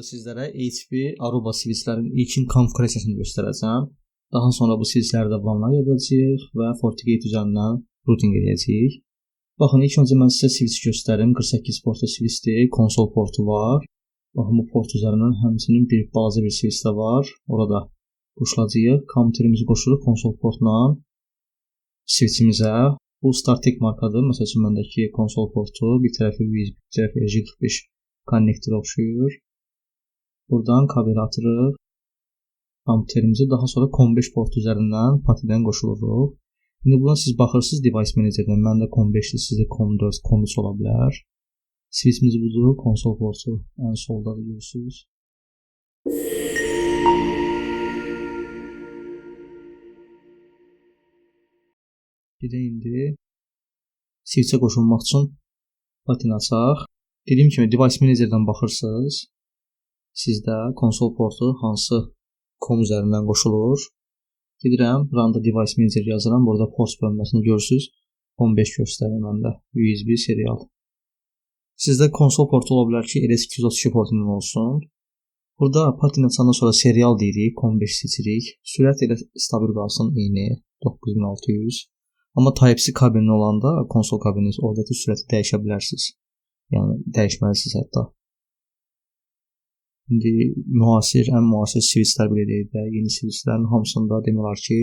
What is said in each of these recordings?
videoda sizlərə HP Aruba switchlərin ilkin konfigurasiyasını göstərəcəm. Daha sonra bu switchləri də WAN-a yığacağıq və FortiGate üzərindən routing edəcəyik. Baxın, ilk öncə mən sizə switch göstərim. 48 portlu switchdir, konsol portu var. Baxın, bu port üzərindən həmçinin bir balaca bir switch də var. Orada qoşulacağıq. Kompüterimizi qoşuruq konsol portla switchimizə. Bu StarTech markadır. Məsəl üçün, məndəki konsol portu bir tərəfi USB, bir tərəfi RJ45 konnektorə oxşayır. Buradan kabel atırıq kompüterimizi. Daha sonra COM5 portu üzərindən PATI-dən qoşuluruq. İndi buradan siz baxırsınız Device Manager-dən. Məndə COM5-dir, sizdə COM4, COM3 ola bilər. Switchimiz budur, konsol portu ən soldadır, görürsünüz. Gedək indi switchə qoşulmaq üçün PATI-ni açaq. Dediyim kimi Device Manager-dən baxırsınız. Sizdə konsol portu hansı COM üzərindən qoşulur. Gedirəm, Run-da Device Manager yazıram. Burada ports bölməsini görürsünüz. COM5 göstərir məndə. USB serial. Sizdə konsol portu ola bilər ki, RS232 portundan olsun. Burada PATI-ni açandan sonra serial deyirik, COM5 seçirik. Sürət elə stabil qalsın eyni 9600. Amma Type-C kabelin olanda konsol kabeliniz oradakı sürəti dəyişə bilərsiniz. Yəni dəyişməlisiniz hətta. İndi müasir, ən müasir switchlər belə deyək də, yeni switchlərin hamısında demək olar ki,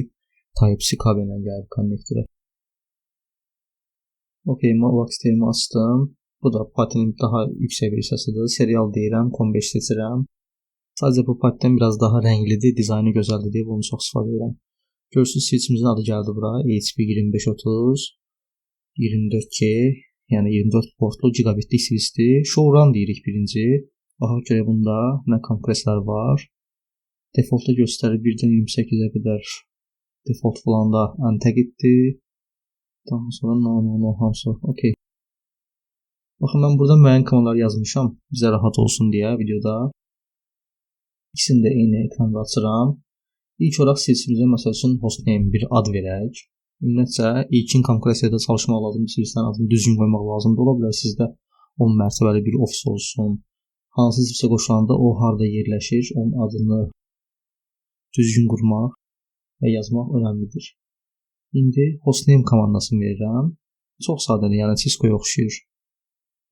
Type-C kabellə gəlir konnektorə. Okay, Max terimi açdım. Bu da PATI-nin daha yüksək versiyasıdır. Serial deyirəm, COM5 seçirəm. Sadəcə bu PATI-dən biraz daha rənglidir, dizaynı gözəldir deyə bunu çox istifadə edirəm. Görürsünüz, switchimizin adı gəldi bura. HP 2530 24G, yəni 24 portlu gigabitlik switchdir. Show run deyirik birinci. Baxaq görək bunda nə konfigurasiyalar var. Defaultda göstərir 1-dən 28-ə qədər. Default VLAN-da untaggeddir. Daha sonra no, no, no, hamısı. Okay. Baxın, mən burada müəyyən komandalar yazmışam. Bizə rahat olsun deyə videoda. İkisini də eyni ekranda açıram. İlk olaraq switchimizə məsəl üçün hostname bir ad verək. Ümumiyyətcə, ilkin konfigurasiyada çalışmaq lazımdır. Switchlərin adını düzgün qoymaq lazımdır. Ola bilər sizdə 10 mərtəbəli bir ofis olsun. Hansı switchə qoşulanda o harda yerləşir, onun adını düzgün qurmaq və yazmaq önəmlidir. İndi hostname komandasını verirəm. Çox sadədir, yəni Cisco-ya oxşayır.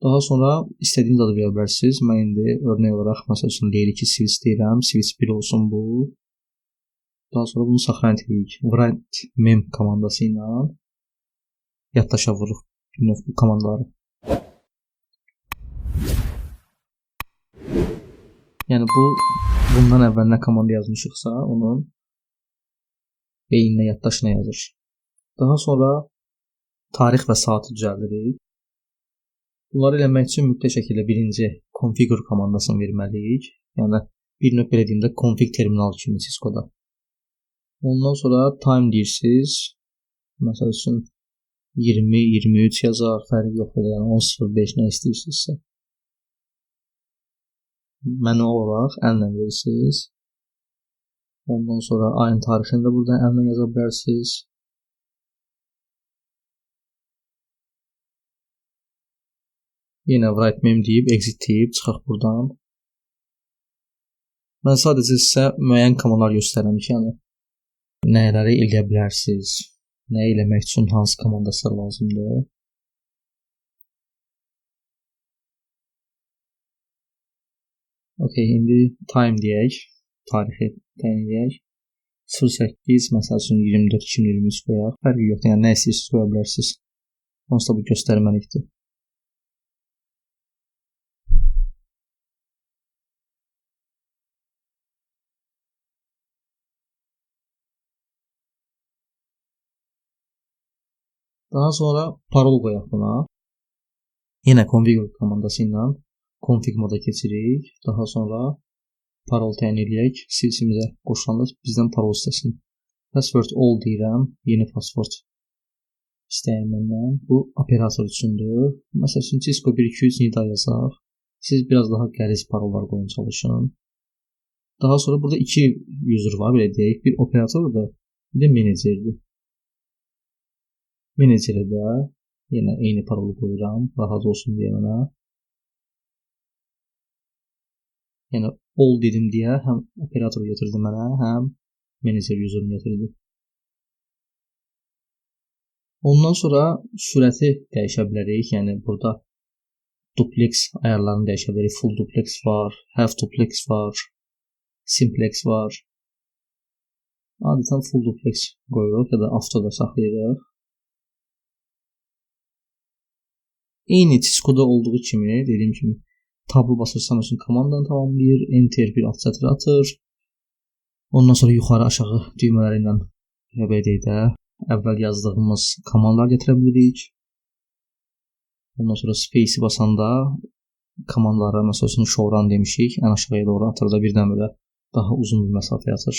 Daha sonra istədiyiniz adı verə bilərsiniz. Mən indi örnək olaraq məsəl üçün Layer 2 switch deyirəm. Switch 1 olsun bu. Daha sonra bunu sahranit edirik. Write mem komandası ilə yaddaşa vururuq bu komandaları. Yəni bu bundan əvvəl nə komanda yazmışıqsa, onun beyninə, yaddaşına yazır. Daha sonra tarix və saatı düzəldirik. Bunları eləmək üçün mütləq şəkildə birinci configure komandasını verməliyik. Yəni bir növ belə deyim də config terminal kimi Cisco-da. Ondan sonra time deyirsiniz. Məsəl üçün 20, 23 yazar, fərqi yoxdur. Yəni 10.05 nə istəyirsinizsə. Manual olaraq əllə verirsiniz. Ondan sonra ayın tarixini də buradan əllə yaza bilərsiniz. Yenə write mem deyib, exit deyib, çıxaq buradan. Mən sadəcə sizə müəyyən komandalar göstərirəm ki, yəni nələri eləyə bilərsiniz, nə eləmək üçün hansı komanda sizə lazımdır. Okay, indi time deyək, tarixi təyin edək. 08, məsəl üçün 24, 2023 qoyaq. Fərqi yoxdur, yəni nə istəyirsiniz qoya bilərsiniz. Onsuz da bu göstərməlikdir. Daha sonra parol qoyaq buna. Yenə configure komandası ilə config moda keçirik. Daha sonra parol təyin eləyək. Switchimizə qoşulanda bizdən parol istəsin. Password all deyirəm. Yeni password istəyir məndən. Bu operator üçündür. Məsəl üçün Cisco 1, 2, 3 nida yazaq. Siz biraz daha qəliz parollar qoyun çalışın. Daha sonra burada iki user var, belə deyək. Bir operatordur, bir də menecerdir. Menecerə də yenə eyni parolu qoyuram, rahat olsun deyə mənə. Yəni all dedim deyə həm operatoru gətirdi mənə, həm manager user'ını gətirdi. Ondan sonra sürəti dəyişə bilərik. Yəni burada duplex ayarlarını dəyişə bilərik. Full duplex var, half duplex var, simplex var. Adətən full duplex qoyuruq ya da autoda saxlayırıq. Eyni Cisco-da olduğu kimi, dediyim kimi tabı basırsan üçün komandanı tamamlayır, enter bir alt sətr atır. Ondan sonra yuxarı aşağı düymələri ilə belə deyək də, əvvəl yazdığımız komandalar gətirə bilirik. Ondan sonra space-i basanda komandalara, məsəl üçün show run demişik, ən aşağıya doğru atır da birdən belə daha uzun bir məsafəyə atır.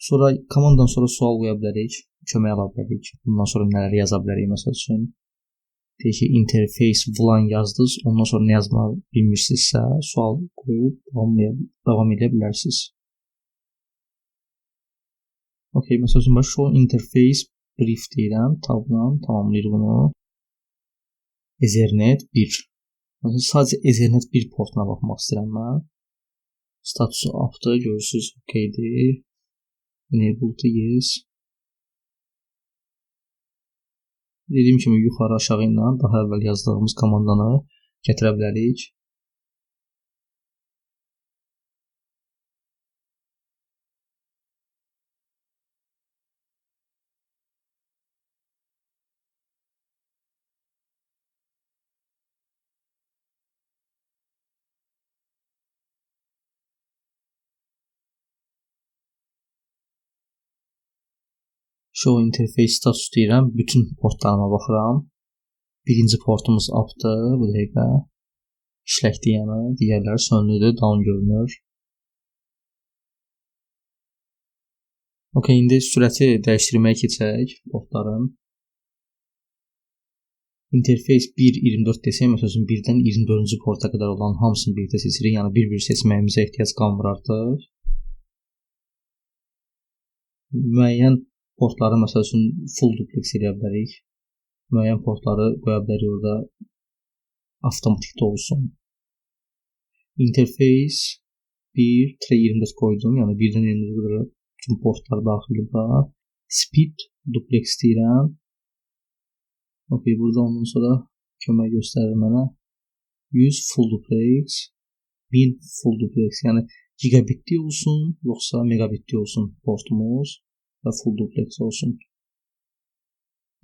Sonra komandadan sonra sual qoya bilərik, kömək ala bilərik. Bundan sonra nələr yaza bilərik, məsəl üçün. Deyək ki, interface VLAN yazdınız, ondan sonra nə yazmağı bilmirsinizsə, sual qoyub davam edə bilərsiniz. Okay, məsəl üçün, show interface brief deyirəm, tabla tamamlayır bunu. Ethernet 1. Məsələn, sadəcə Ethernet 1 portuna baxmaq istəyirəm mən. Statusu up-dır, görürsünüz, okeydir. Enable to yes. Dediyim kimi yuxarı aşağı ilə daha əvvəl yazdığımız komandanı gətirə bilərik. Show interface status deyirəm, bütün portlarıma baxıram. Birinci portumuz up-dır bu dəqiqə. İşləkdir yəni, digərləri sönlüdür, down görünür. Okay, indi sürəti dəyişdirməyə keçək portların. Interface 1.24 desək, məsəl üçün 1-dən 24-cü porta qədər olan hamısını birlikdə seçirik. Yəni bir-bir seçməyimizə ehtiyac qalmır artıq. Müəyyən portları məsəl üçün full duplex eləyə bilərik. Müəyyən portları qoya bilərik orada avtomatikdə olsun. Interface 1-24 qoydum. Yəni 1-dən 24 qədər bütün portlar daxildir bura. Speed duplex deyirəm. Okay, burada ondan sonra kömək göstərir mənə. 100 full duplex, 1000 full duplex, yəni gigabitli olsun, yoxsa megabitli olsun portumuz və full duplex olsun.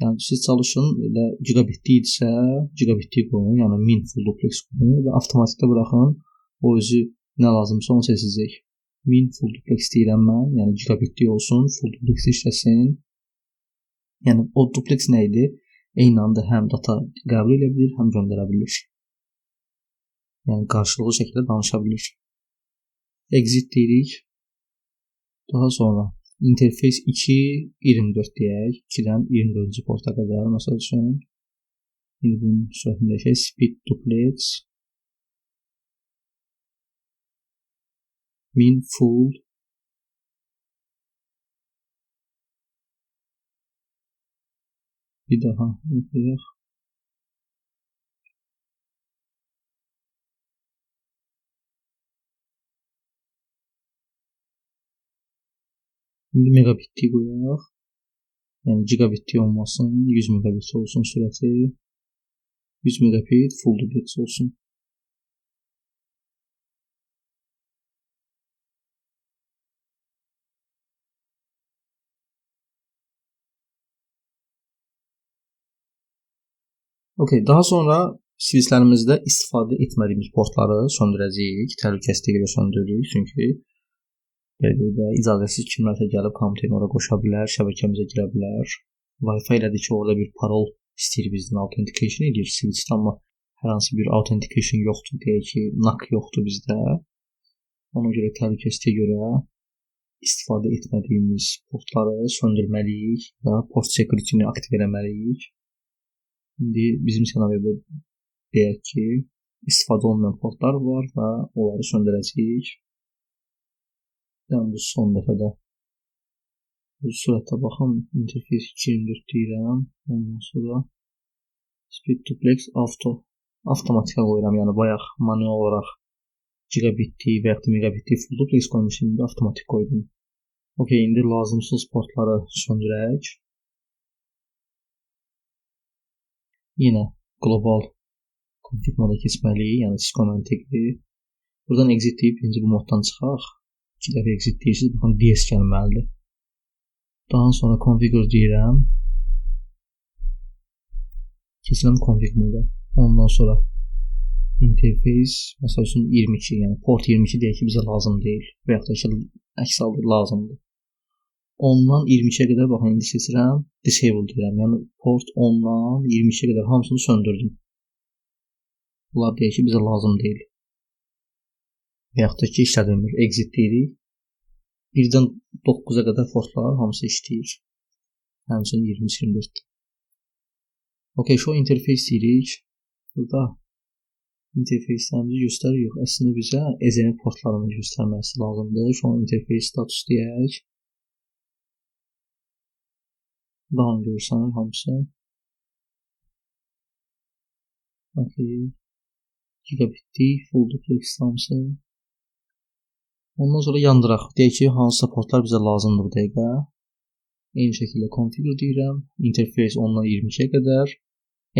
Yəni siz çalışın, elə gigabitli idisə, gigabitli qoyun, yəni 1000 full duplex qoyun və avtomatikdə buraxın, o özü nə lazımsa onu seçəcək. 1000 full duplex deyirəm mən, yəni gigabitli olsun, full duplex işləsin. Yəni o duplex nə idi? Eyni anda həm data qəbul edə bilir, həm göndərə bilir. Yəni qarşılıqlı şəkildə danışa bilir. Exit deyirik. Daha sonra interface 2.24 deyək. 2-dən 24-cü porta qədər məsəl üçün. İndi bunun sürətini dəyişək. Speed duplex 1000 full bir daha yapacaq. İndi megabitli qoyaq. Yəni gigabitli olmasın, 100 megabit olsun sürəti. 100 megabit full duplex olsun. Okay, daha sonra switchlərimizdə istifadə etmədiyimiz portları söndürəcəyik. Təhlükəsizliyə görə söndürürük, çünki belə deyək də, icazəsiz kimlərsə gəlib kompüterini ora qoşa bilər, şəbəkəmizə girə bilər. Wi-Fi elədir ki, orada bir parol istəyir bizdən, authentication edir switchdə, amma hər hansı bir authentication yoxdur, deyək ki, NAC yoxdur bizdə. Ona görə təhlükəsizliyə görə istifadə etmədiyimiz portları söndürməliyik və port security-ni aktiv eləməliyik. İndi bizim ssenarioda deyək ki, istifadə olmayan portlar var və onları söndürəcəyik. Yəni bu son dəfədə bu sürətə baxım, interface 2.24 deyirəm. Ondan sonra speed duplex auto avtomatika qoyuram. Yəni bayaq manuel olaraq Gigabitlik və yaxud da megabitlik full duplex qoymuşum, indi avtomatik qoydum. Okey, indi lazımsız portları söndürək. Yenə global config moda keçməliyik, yəni Cisco məntiqli. Buradan exit deyib birinci bu moddan çıxaq. 2 dəfə exit deyirsiniz, baxın DS gəlməlidir. Daha sonra configure deyirəm. Keçirəm config moda. Ondan sonra interface, məsəl üçün 22, yəni port 22 deyək ki, bizə lazım deyil və yaxud da ki, əks halda lazımdır. 10-dan 22-yə qədər baxın, indi seçirəm, disable deyirəm. Yəni port 10-dan 22-yə qədər hamısını söndürdüm. Bunlar deyək ki, bizə lazım deyil. Və yaxud da ki, işlədilmir. Exit deyirik. 1-dən 9-a qədər portlar hamısı işləyir. Həmçinin 23-24. Okey, show interface deyirik. Burada interfacelərimizi göstərir. Yox, əslində bizə Ethernet portlarını göstərməsi lazımdır. Show interface status deyək. Down görürsən hamısı. Okey. Gigabitlik, full duplex hamısı. Ondan sonra yandıraq. Deyək ki, hansısa portlar bizə lazımdır bu dəqiqə. Eyni şəkildə configure deyirəm. Interface 10-dan 22-yə qədər.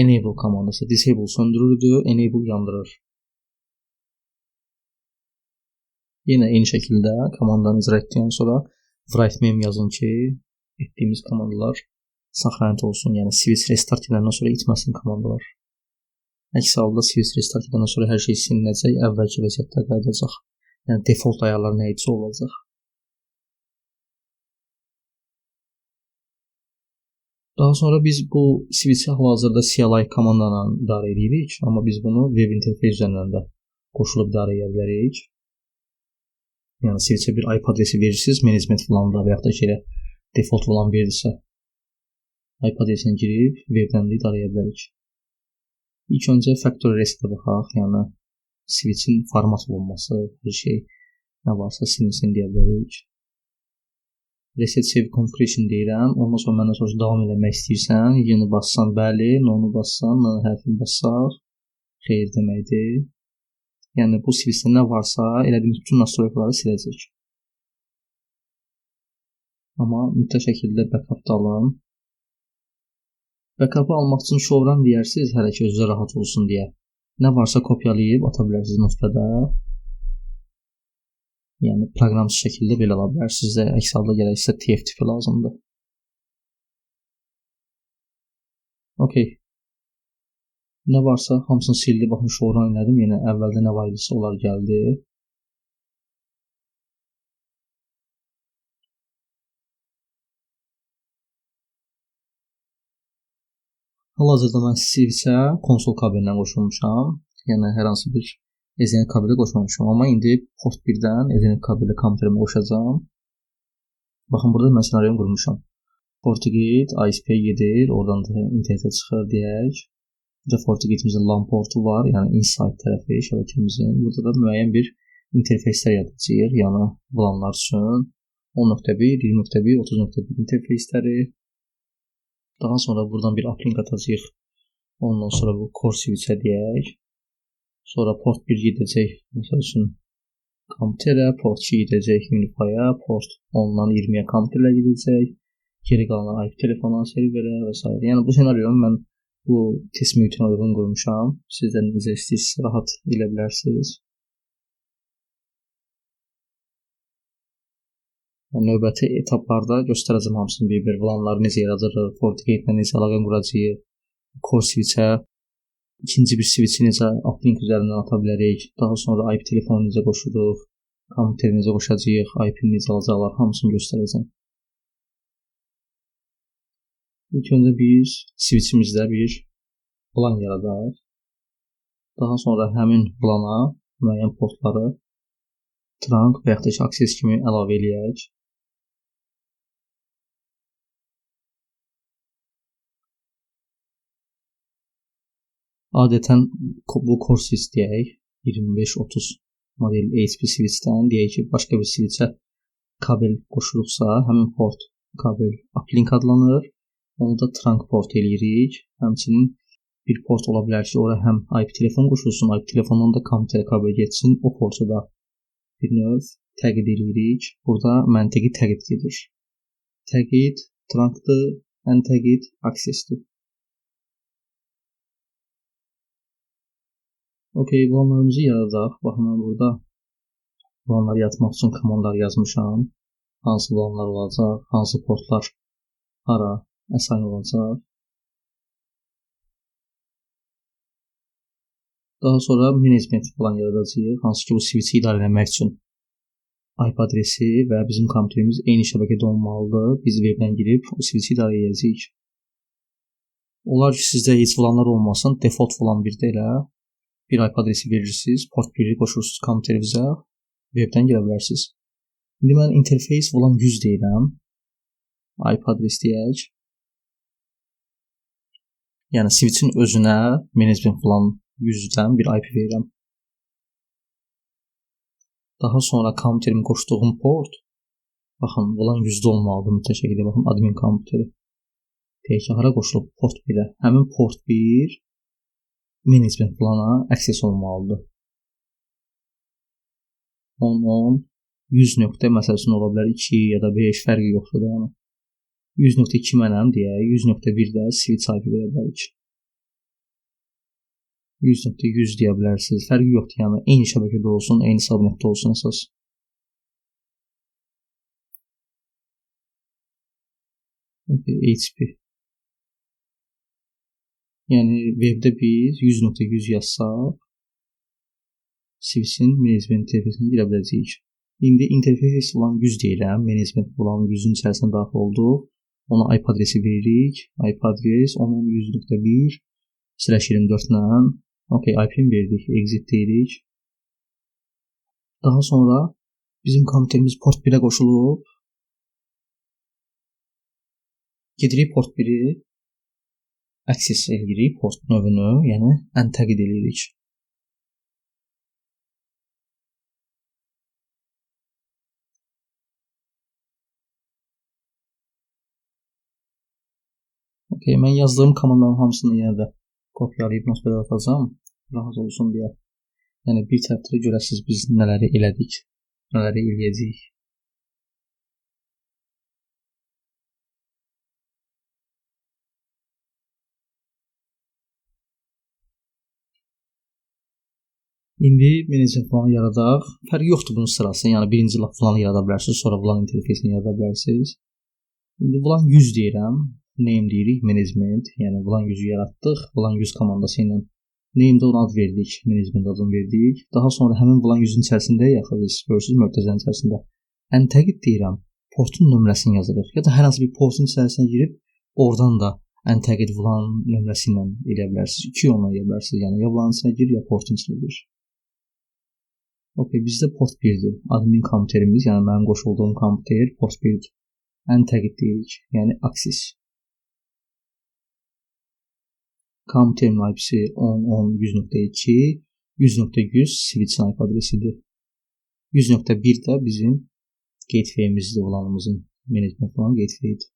Enable komandası disable söndürürdü, enable yandırır. Yenə eyni şəkildə komandanı icra etdikdən sonra write mem yazın ki, etdiyimiz komandalar saxranət olsun. Yəni switch restart edəndən sonra itməsin komandalar. Əks halda switch restart edəndən sonra hər şey silinəcək, əvvəlki vəziyyətdə qayıdacaq. Yəni default ayarlar nə idisə olacaq. Daha sonra biz bu switch-i hal-hazırda CLI komandanla idarə edirik, amma biz bunu web interface üzərindən də qoşulub idarə edə bilərik. Yəni switch-ə bir IP adresi verirsiniz, management VLAN-da və yaxud da ki, elə default VLAN verirsə, IP adresini girib webdən də idarə edə bilərik. İlk öncə factory resetə baxaq, yəni switch-in format olunması, hər şey nə varsa silinsin deyə bilərik. Reset save configuration deyirəm. Ondan sonra məndən sonra davam eləmək istəyirsən, yeni bassan bəli, no-nu bassan, N hərfini bassaq, xeyir deməkdir. Yəni bu switch-də nə varsa, elədiyimiz bütün nastroykaları siləcək. Amma mütləq şəkildə backup da alın. Backup'ı almaq üçün show run deyərsiniz, hələ ki özünüzə rahat olsun deyə. Nə varsa kopyalayıb ata bilərsiniz notepad-a. Yəni proqramsız şəkildə belə ala bilərsiniz də, əks halda gərək sizə TFTP lazımdır. Okey. Nə varsa hamısını sildi. Baxın, show run elədim. Yenə əvvəldə nə var idisə onlar gəldi. Hal-hazırda mən switch-ə konsol kabelindən qoşulmuşam. Yəni hər hansı bir Ethernet kabeli qoşmamışam. Amma indi port 1-dən Ethernet kabeli kompüterimə qoşacağam. Baxın, burada mən senaryomu qurmuşam. FortiGate ISP-yə gedir, oradan da internetə çıxır deyək. Burada FortiGate-imizin LAN portu var, yəni inside tərəfi şəbəkəmizin. Burada da müəyyən bir interfeyslər yaradacağıq, yəni VLAN-lar üçün 10.1, 20.1, 30.1 interfeysləri. Daha sonra buradan bir uplink atacağıq. Ondan sonra bu core switch-ə deyək. Sonra port 1 gedəcək, məsəl üçün kompüterə, port 2 gedəcək UniFi-ya, port 10-dan 20-yə kompüterə gedəcək, geri qalan IP telefona, serverə və s. Yəni bu senaryomu mən bu test mühitinə uyğun qurmuşam. Siz də necə istəyirsiniz, rahat elə bilərsiniz. Yəni, növbəti etaplarda göstərəcəm hamısını bir-bir. VLAN-ları necə yaradırıq, FortiGate-ilə necə əlaqə quracağıq, core switch-ə ikinci bir switch-i necə uplink üzərindən ata bilərik, daha sonra IP telefonu necə qoşuruq, kompüteri necə qoşacağıq, IP-ni necə alacaqlar, hamısını göstərəcəm. İlk öncə biz switch-imizdə bir VLAN yaradaq. Daha sonra həmin VLAN-a müəyyən portları trunk və yaxud da ki, access kimi əlavə eləyək. Adətən bu core switch deyək, 25-30 model HP switch-dən deyək ki, başqa bir switch-ə kabel qoşuluqsa, həmin port kabel uplink adlanır. Onu da trunk port eləyirik. Həmçinin Bir port ola bilər ki, ora həm IP telefon qoşulsun, IP telefondan da kompüterə kabel getsin. O portu da bir növ təqid edirik. Burada məntiqi təqid gedir. Təqid trunkdır, untagged access'dir. Okay, VLAN-larımızı yaradaq. Baxın, mən burada VLAN-ları yaratmaq üçün komandalar yazmışam. Hansı VLAN-lar olacaq, hansı portlar hara assign olacaq. Daha sonra management VLAN yaradacağıq. Hansı ki, bu switch-i idarə etmək üçün IP adresi və bizim kompüterimiz eyni şəbəkədə olmalıdır. Biz webdən girib o switch-i idarə edəcəyik. Olar ki, sizdə heç VLAN-lar olmasın. Default VLAN 1-də elə bir IP adresi verirsiniz, port 1-i qoşursunuz kompüterimizə, webdən girə bilərsiniz. İndi mən interface VLAN 100 deyirəm. IP adres deyək. Yəni switch-in özünə management VLAN 100-dən bir IP verirəm. Daha sonra kompüterimi qoşduğum port, baxın, VLAN 100-də olmalıdır mütləq şəkildə. Baxın, admin kompüteri. Deyək ki, hara qoşulub port 1-ə. Həmin port 1 management VLAN-a access olmalıdır. 10, 10, 100 nöqtə məsəl üçün ola bilər 2 ya da 5, fərqi yoxdur da, yəni. 100.2 mənəm deyək, 100.1 də switch IP verə bilərik. 100.100 deyə bilərsiniz. Fərqi yoxdur, yəni eyni şəbəkədə olsun, eyni subnetdə olsun əsas. Okay, HP. Yəni webdə biz 100.100 yazsaq, switch-in management interfeysinə girə biləcəyik. İndi interface VLAN 100 deyirəm, management VLAN 100-ün içərisinə daxil olduq. Ona IP adresi veririk. IP adres 10.100.1 slash 24 ilə. Okay, I P-ni verdik, exit deyirik. Daha sonra bizim kompüterimiz port 1-ə qoşulub. Gedirik port 1-i access edirik, port növünü, yəni untagged edirik. Okay, mən yazdığım komandaların hamısını yenə də kopyalayıb notepad-a atacağam, rahat olsun deyə. Yəni bir tərəfdə görəsiniz biz nələri elədik, nələri eləyəcəyik. İndi management VLAN-ı yaradaq. Fərqi yoxdur bunun sırası. Yəni birinci VLAN-ı yarada bilərsiniz, sonra VLAN interfeysini yarada bilərsiniz. İndi VLAN 100 deyirəm. Name deyirik, management. Yəni VLAN 100-ü yaratdıq. VLAN 100 komandası ilə name-də ona ad verdik, management adını verdik. Daha sonra həmin VLAN 100-ün içərisində yaxı biz görürsünüz mötərizənin içərisində untagged deyirəm, portun nömrəsini yazırıq. Ya da hər hansı bir portun içərisinə girib oradan da untagged VLAN nömrəsi ilə eləyə bilərsiniz. İki yolla eləyə bilərsiniz. Yəni ya VLAN içinə gir, ya portun içinə gir. Okay, bizdə port 1-dir. Admin kompüterimiz, yəni mənim qoşulduğum kompüter port 1-dir. Untagged deyirik, yəni access. Kompüterin I P-si 10, 10, 100.2, 100.100 switch-in IP adresidir. 100.1 də bizim gateway-imizdir, VLAN-ımızın management VLAN gateway-dir.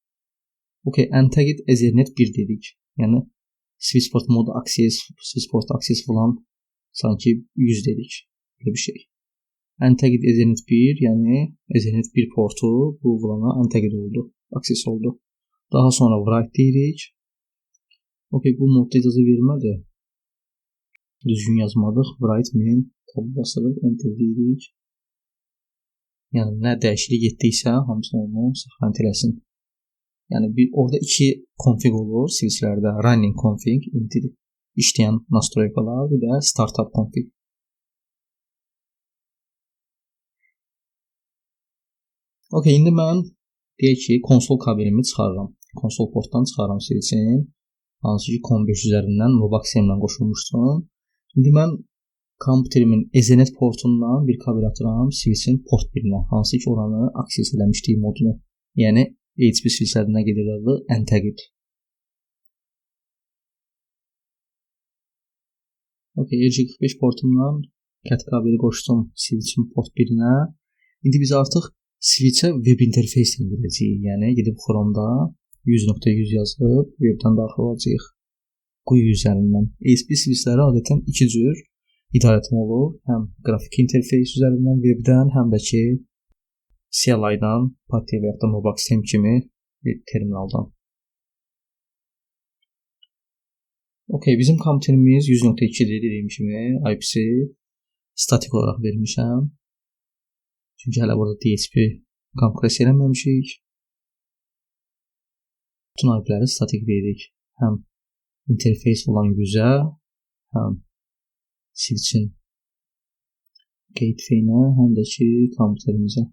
Okay, untagged Ethernet 1 dedik. Yəni switchport mode access, switchport access VLAN sanki 100 dedik. Belə bir şey. Untagged Ethernet 1, yəni Ethernet 1 portu bu VLAN-a untagged oldu, access oldu. Daha sonra write deyirik. Okay, bu modda icazə vermədi. Düzgün yazmadıq. Write main tab basırıq, enter deyirik. Yəni nə dəyişiklik etdiksə hamısını onu səxrant eləsin. Yəni orada iki config olur switchlərdə. Running config, indi işləyən nastroykalar, bir də startup config. Okay, indi mən deyək ki, konsol kabelimi çıxarıram. Konsol portdan çıxarıram switchin. Hansı ki, COM5 üzərindən Mobaxem-lə qoşulmuşdum. İndi mən kompüterimin Ethernet portundan bir kabel atıram switchin port 1-inə. Hansı ki, oranı access eləmişdik modunu. Yəni, HP switchlərindən gedir adı untagged. Okay, RJ45 portundan cat kabeli qoşdum switchin port 1-inə. İndi biz artıq switchə web interfeyslə girəcəyik. Yəni, gedib Chrome-da 100.100 yazıb webdən daxil olacağıq. GUI üzərindən. ASP switchləri adətən iki cür idarə etmə olur. Həm qrafik interfeys üzərindən, webdən, həm də ki CLI-dan, PuTTY və yaxud da MobaXterm kimi bir terminaldan. Okay, bizim kompüterimiz 100.2-dir dediyim kimi, IP-si statik olaraq vermişəm. Çünki hələ burada DHCP konfigurasiya eləməmişik. Bütün IP-ləri statik veririk. Həm interfeys olan 100-ə, həm switch-in gateway-nə, həm də ki kompüterimizə.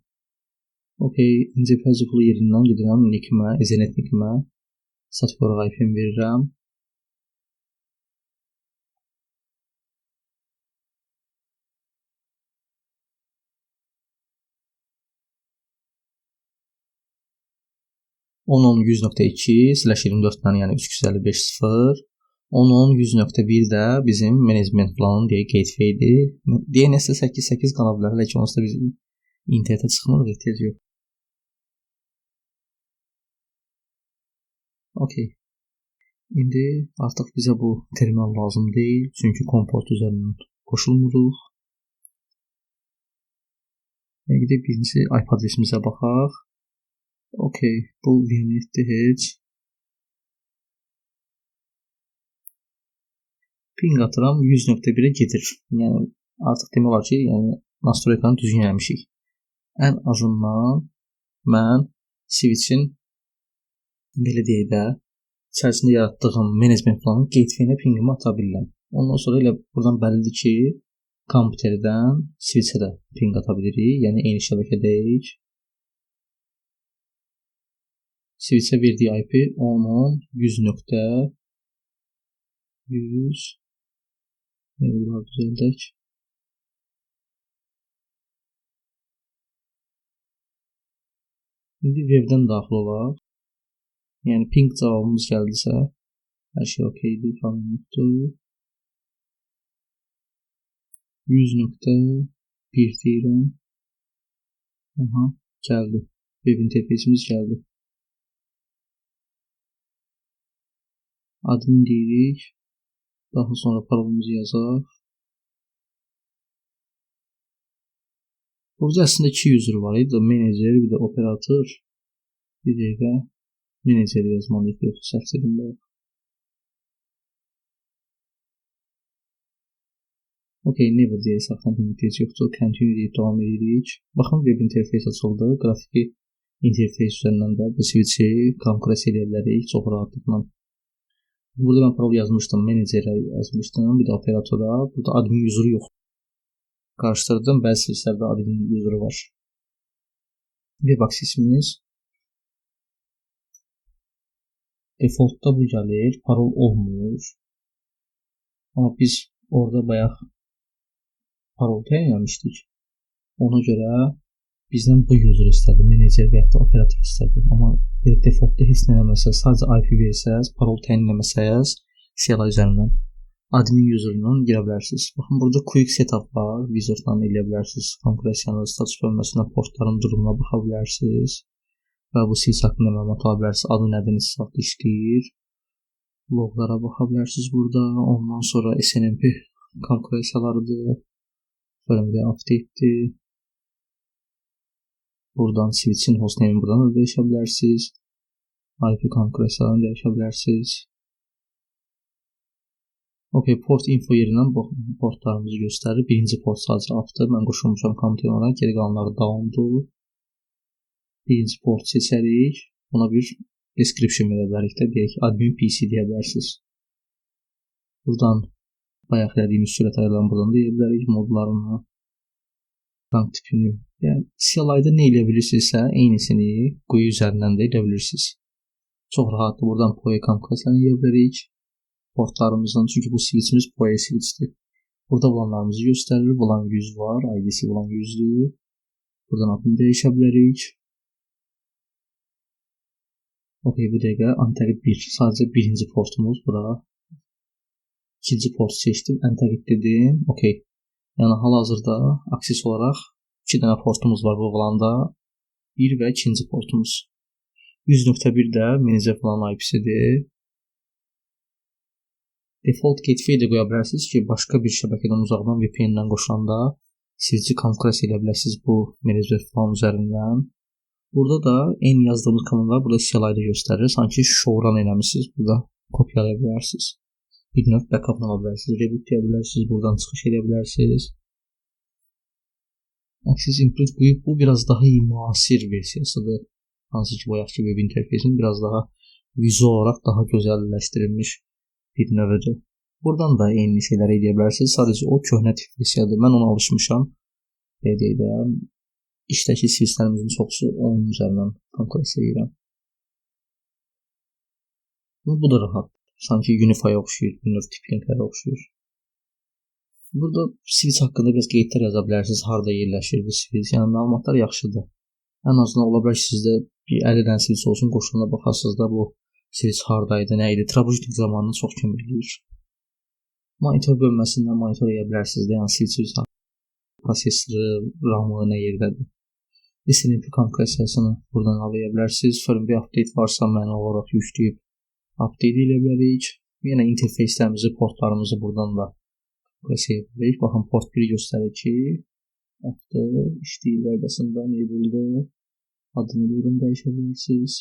Okay, indi pulu yerindən gedirəm nick-imə, Ethernet nick-imə. Statik olaraq IP-mi verirəm. On 100.2/24-dən, yəni 355.0. 10.10.100.1 də bizim management planın deyə gateway-dir. DNS-də 8.8 qala bilər, hələ ki onsuz da biz internetə çıxmırıq, ehtiyac yox. Okay. İndi artıq bizə bu terminal lazım deyil, çünki komport üzərindən qoşulmuruq. Gedib birincisi IP adresimizə baxaq. Okay, bu VNet-dir heç. Ping atıram 100.1-ə gedir. Yəni artıq demək olar ki, yəni nastroykanı düzgün eləmişik. Ən azından mən switch-in belə deyək də, içərisində yaratdığım management planın gateway-nə pingimi ata bilirəm. Ondan sonra elə buradan bəllidir ki, kompüterdən switch-ə də ping ata bilirik. Yəni eyni şəbəkədəyik. Switch-ə verdiyi IP 10.10.100.100. Nə var düzəldək? İndi webdən daxil olaq. Yəni ping cavabımız gəldisə, hər şey okeydir, falan yoxdur. 100.1 deyirəm. Aha, gəldi. Web interfeysimiz gəldi. Admin deyirik. Daha sonra parolumuzu yazaq. Burada əslində iki user var idi. Manager, bir də operator. Bir dəqiqə. Manager yazmalıyıq, yoxsa səhv edim bayaq. Okay, never deyək, saxlan ehtiyac yoxdur. Continue deyib davam edirik. Baxın, web interfeys açıldı. Qrafiki interfeys üzərindən də bu switch-i konfigurasiya edə bilərik çox rahatlıqla. Burada mən parol yazmışdım, managerə yazmışdım, bir də operatora. Burada admin user'ı yox. Qarışdırdım, bəzi switchlərdə admin user'ı var. Web access'imiz defaultda bu gəlir, parol olmur. Amma biz orada bayaq parol təyin eləmişdik. Ona görə bizdən bu user istədi, manager və yaxud da operator istədi. Amma defaultda heç nə eləməsəz, sadəcə IP versəz, parol təyin eləməsəz, CLI üzərindən admin user-la girə bilərsiniz. Baxın, burada quick setup var, wizard-la eləyə bilərsiniz. Konfigurasiyanı, status bölməsinə, portların durumuna baxa bilərsiniz. Və bu switch haqqında məlumat ala bilərsiniz. Adı nədir, neçə saat işləyir. Loglara baxa bilərsiniz burada. Ondan sonra SNMP konfigurasiyalarıdır. Firmware update-dir. Buradan switch-in hostname-ini buradan da dəyişə bilərsiniz. IP konfigurasiyalarını dəyişə bilərsiniz. Okay, port info yerindən portlarımızı göstərir. Birinci port sadəcə up-dır. Mən qoşulmuşam kompüter olaraq. Geri qalanları down-dur. Birinci port seçərik. Buna bir description verə bilərik də. Deyək ki, admin PC deyə bilərsiniz. Buradan bayaq elədiyimiz sürət ayarlarını buradan deyə bilərik. Modlarını, rank tipini. Yəni CLI-da nə eləyə bilirsinizsə, eynisini GUI üzərindən də eləyə bilirsiniz. Çox rahatdır. Buradan PoE konfigurasiyanı eləyə bilərik. Portlarımızdan, çünki bu switchimiz PoE switchdir. Burada VLAN-larımızı göstərir. VLAN 100 var, ID'si VLAN 100-dür. Buradan adını dəyişə bilərik. Okay, bu dəqiqə Anterit 1. Sadəcə birinci portumuz bura. İkinci port seçdim. Anterit dedim. Okay. Yəni hal-hazırda akses olaraq 2 dənə portumuz var bu VLAN-da. 1 və ikinci portumuz. 100.1 də manager VLAN I P-sidir. Default gateway də qoya bilərsiniz ki, başqa bir şəbəkədən uzaqdan VPN-dən qoşulanda switch-i konfigurasiya edə bilərsiniz bu management plan üzərindən. Burada da eyni yazdığımız komandalar burada CLI-də göstərir. Sanki show run eləmisiniz, burada kopyalaya bilərsiniz. Bir növ backup ala bilərsiniz, reboot deyə bilərsiniz, buradan çıxış edə bilərsiniz. Access Input bu biraz daha iyi müasir versiyasıdır. Hansı ki, bayaqki web interfeysin biraz daha vizual olaraq daha gözəlləşdirilmiş bir növüdür. Buradan da eyni şeyləri edə bilərsiniz. Sadəcə o köhnə tip versiyadır. Mən ona alışmışam. Belə deyək də, işdəki sistemimizin çoxusu onun üzərindən konfigurasiya edirəm. Bu da rahat. Sanki UniFi-ya oxşayır, bir növ tip linklərə oxşayır. Burada switch haqqında biraz qeydlər yaza bilərsiniz. Harada yerləşir bu switch. Yəni məlumatlar yaxşıdır. Ən azından ola bilər ki, sizdə bir 50 dənə switch olsun, qoşulana baxasınız da bu switch hardaydı, nə idi. Troubleshooting zamanını çox kömək eləyir. Monitor bölməsindən monitor edə bilərsiniz də, yəni switch prosesoru, RAM-ı nə yerdədir. SNMP konfigurasiyasını buradan ala bilərsiniz. Firmware update varsa məna olaraq yükləyib update edə bilərik. Yenə interfeyslərimizi, portlarımızı buradan da konfigurasiya edə bilərik. Baxın, port 1 göstərir ki, off-dur, işləyir qaydasında, enable'dır. Adını buradan dəyişə bilərsiniz.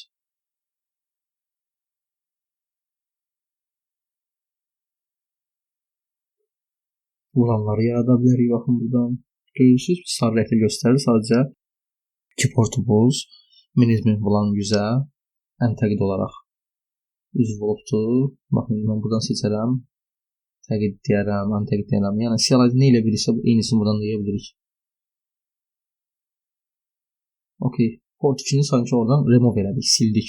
VLAN-ları yarada bilərik, baxın buradan. Görürsünüz, sarı rənglə göstərir. Sadəcə iki portumuz management VLAN 100-ə untagged olaraq üzv olubdur. Baxın, mən buradan seçərəm. Tagged deyərəm, untagged deyərəm. Yəni CLI-də nə elə bilirsə, eynisini buradan deyə bilirik. Okay. Port 2-ni sanki oradan remove elədik, sildik.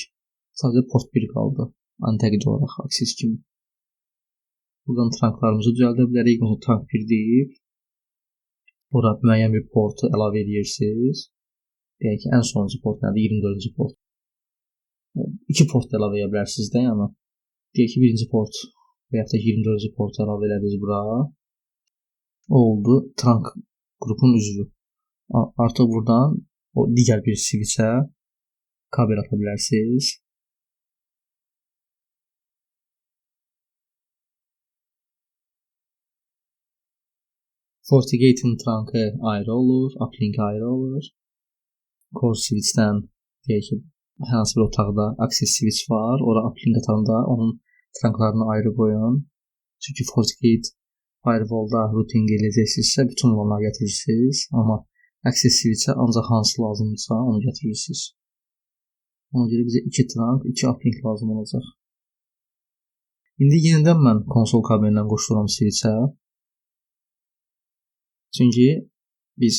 Sadəcə port 1 qaldı. Untagged olaraq, access kimi. Buradan trunklarımızı düzəldə bilərik. Məsələn, trunk 1 deyib, bura müəyyən bir portu əlavə edirsiniz. Deyək ki, ən sonuncu port nədir? 24-cü port. 2 port da əlavə edə bilərsiniz də, yəni. Deyək ki, 1-ci port və yaxud da 24-cü portu əlavə elədiniz bura. O oldu trunk qrupun üzvü. Artıq buradan o digər bir switch-ə kabel ata bilərsiniz. FortiGate-in trunkı ayrı olur, uplink ayrı olur. Core switch-dən deyək ki, hər hansı bir otaqda access switch var, ora uplink atanda onun trunklarını ayrı qoyun. Çünki FortiGate firewall-da routing eləyəcəksinizsə, bütün onları gətirirsiniz. Amma access switch-ə ancaq hansı lazımdırsa onu gətirirsiniz. Ona görə bizə 2 trunk, 2 uplink lazım olacaq. İndi yenidən mən konsol kabelindən qoşuram switch-ə. Çünki biz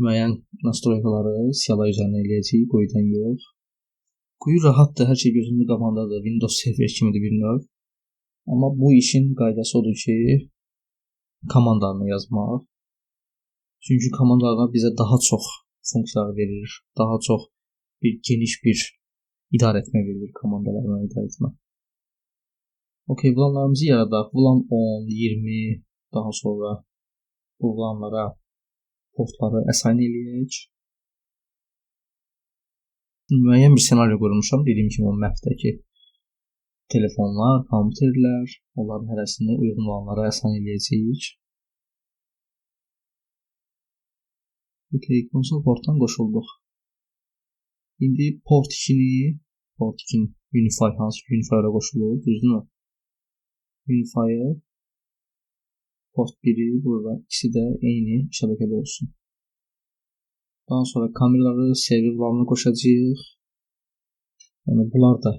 müəyyən nastroykaları CLI üzərinə eləyəcəyik, GUI-dən yox. GUI rahatdır, hər şey gözünün qabağındadır, Windows Server kimidir bir növ. Amma bu işin qaydası odur ki, komandalarını yazmaq. Çünki komandalar bizə daha çox funksiyalar verir, daha çox bir geniş bir idarə etmə verir, komandalarla idarə etmə. Okay, VLAN-larımızı yaradaq. VLAN 10, 20, daha sonra bu VLAN-lara portları assign eləyək. Müəyyən bir senaryo qurmuşam. Dediyim kimi o mapdəki telefonlar, kompüterlər, onların hərəsini uyğun olanlara assign eləyəcəyik. Okay, konsol portdan qoşulduq. İndi port 2-ni, port 2-ni UniFi, hansı ki UniFi-yə qoşulur, düzdürmü? UniFi-ı port 1-i burada, ikisi də eyni şəbəkədə olsun. Daha sonra kameraları, server VLAN-ını qoşacağıq. Yəni bunlar da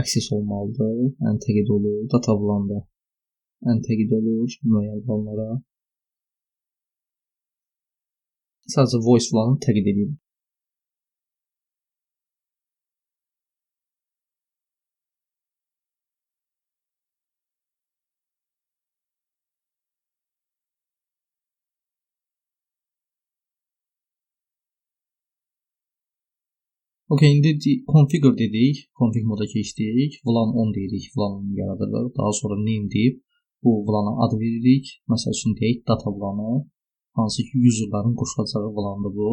access olmalıdır, untagged olur, data VLAN-da untagged olur müəyyən VLAN-lara. Sadəcə voice VLAN-ı tagged edirəm. Okay, indi configure dedik, config moda keçdik, VLAN 10 deyirik, VLAN yaradırıq. Daha sonra name deyib bu VLAN-a ad veririk. Məsəl üçün deyək data VLAN-ı, hansı ki userların qoşulacağı VLAN-dır bu.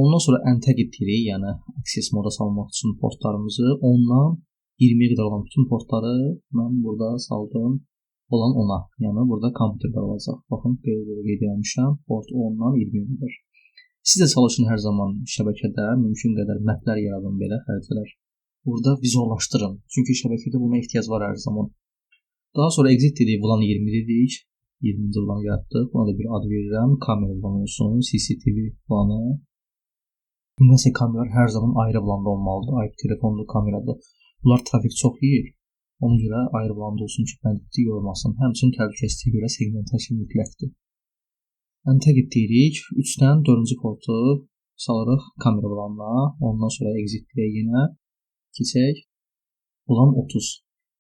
Ondan sonra untagged deyirik, yəni access moda salmaq üçün portlarımızı. Ondan 20-yə qədər olan bütün portları mən burada saldım. VLAN 10-a. Yəni burada kompüterlər olacaq. Baxın, qeyd eləmişəm. Port 10-dan 20-yə qədər. Siz də çalışın hər zaman şəbəkədə mümkün qədər maplər yaradın belə xəritələr. Burada vizuallaşdırın. Çünki şəbəkədə buna ehtiyac var hər zaman. Daha sonra exit dedik, VLAN 20 dedik. 20-ci VLAN yaratdıq. Buna da bir ad verirəm. Kamera VLAN olsun, CCTV VLAN-ı. Ümumiyyətlə kameralar hər zaman ayrı VLAN-da olmalıdır. IP telefonlu kamerada. Bunlar trafik çox yeyir. Ona görə ayrı VLAN-da olsun ki, bəndlik olmasın. Həmçinin təhlükəsizliyə görə segmentasiya mütləqdir. Untagged deyirik. 3-dən 4-cü portu salırıq kamera VLAN-a. Ondan sonra exit deyək yenə. Keçək. VLAN 30.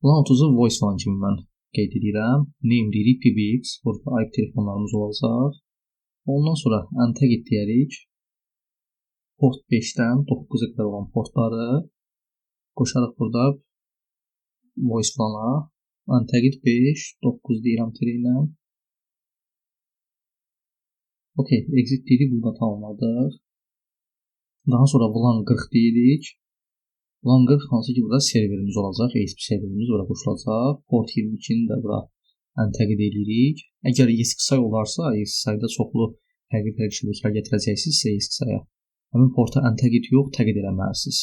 VLAN 30-u voice VLAN kimi mən qeyd edirəm. Name deyirik PBX. Burada IP telefonlarımız olacaq. Ondan sonra untagged deyirik. Port 5-dən 9-a qədər olan portları qoşarıq burada voice VLAN-a. Untagged 5, 9 deyirəm tiri ilə. Okay, exit deyirik, bunu da tamamladıq. Daha sonra VLAN 40 deyirik. VLAN 40 hansı ki burada serverimiz olacaq, ASP serverimiz bura qoşulacaq. Port 22-ni də bura untagged edirik. Əgər ESXi olarsa, ESXi-da çoxlu fərqli-fərqli şəbəkələr gətirəcəksinizsə ESXi-ya, həmin porta untagged yox, tagged eləməlisiniz.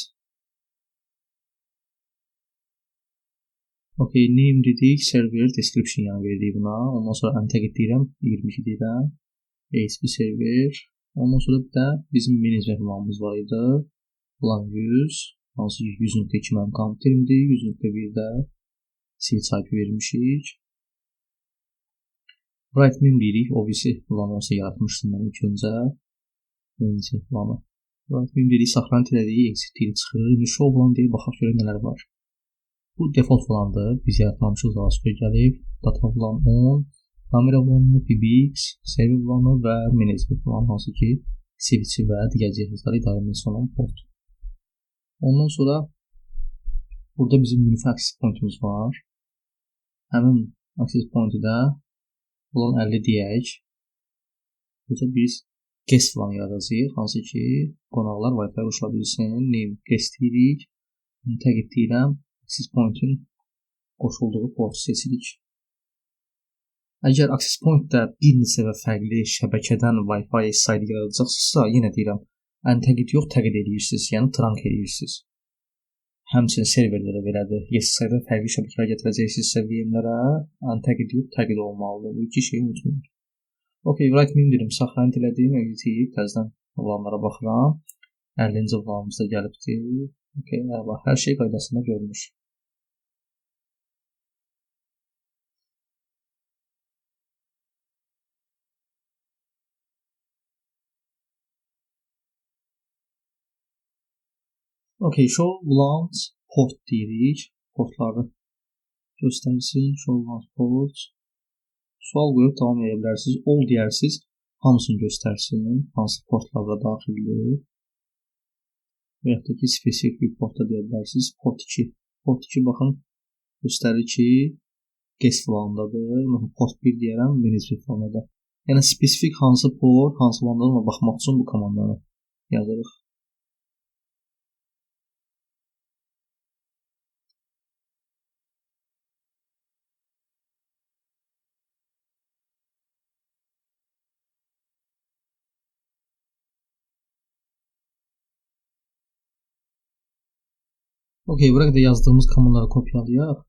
Okay, name dedik, server, description yəni verdik buna. Ondan sonra untagged deyirəm, 22 deyirəm. ASP server. Ondan sonra bir də bizim management VLAN-ımız var idi. VLAN 100, hansı ki 100.2 mənim kompüterimdir, 100.1-də switch IP vermişik. Write mem deyirik, obviously VLAN olsa yaratmışdım mən ilk öncə. Birinci VLAN-ı. Write mem deyirik, saxlanı elədik, exit deyirik, çıxırıq. İndi show VLAN deyib baxaq görək nələr var. Bu default VLAN-dır, biz yaratmamışıq, daha sonra gəlib. Data VLAN 10, kamera VLAN-ı, PBX, server VLAN-ı və management VLAN, hansı ki switch-i və digər cihazları idarə etməsi olan port. Ondan sonra burada bizim Unifi access point-imiz var. Həmin access point-i də VLAN 50 deyək. Burada biz guest VLAN yaradacağıq, hansı ki qonaqlar Wi-Fi qoşula bilsin. Name guest deyirik. Untagged deyirəm. Access point-in qoşulduğu portu seçirik. Əgər access point-də bir neçə və fərqli şəbəkədən Wi-Fi SSID yaradacaqsınızsa, yenə deyirəm, untagged yox, tagged edirsiniz, yəni trunk edirsiniz. Həmçinin serverlərə belədir. ESXi-də fərqli şəbəkələr gətirəcəksinizsə VM-lərə, untagged yox, tagged olmalıdır. Bu iki şeyi unutmayın. Okay, write mem dedim, saxlanı elədim, exit, təzədən VLAN-lara baxıram. 50-ci VLAN-ımız da gəlibdir. Okay, əla, hər şey qaydasında görünür. Okay, show VLANs port deyirik. Portları göstərsin. Show VLANs port. Sual qoyub davam edə bilərsiniz. All deyərsiniz, hamısını göstərsin. Hansı portlar da daxildir. Və yaxud da ki, spesifik bir portda deyə bilərsiniz. Port 2. Port 2 baxın, göstərir ki, guest VLAN-dadır. Məsələn, port 1 deyərəm, management VLAN-dadır. Yəni, spesifik hansı port, hansı VLAN-dadır, ona baxmaq üçün bu komandanı yazırıq. Okay, buraya qədər yazdığımız komandaları kopyalayaq.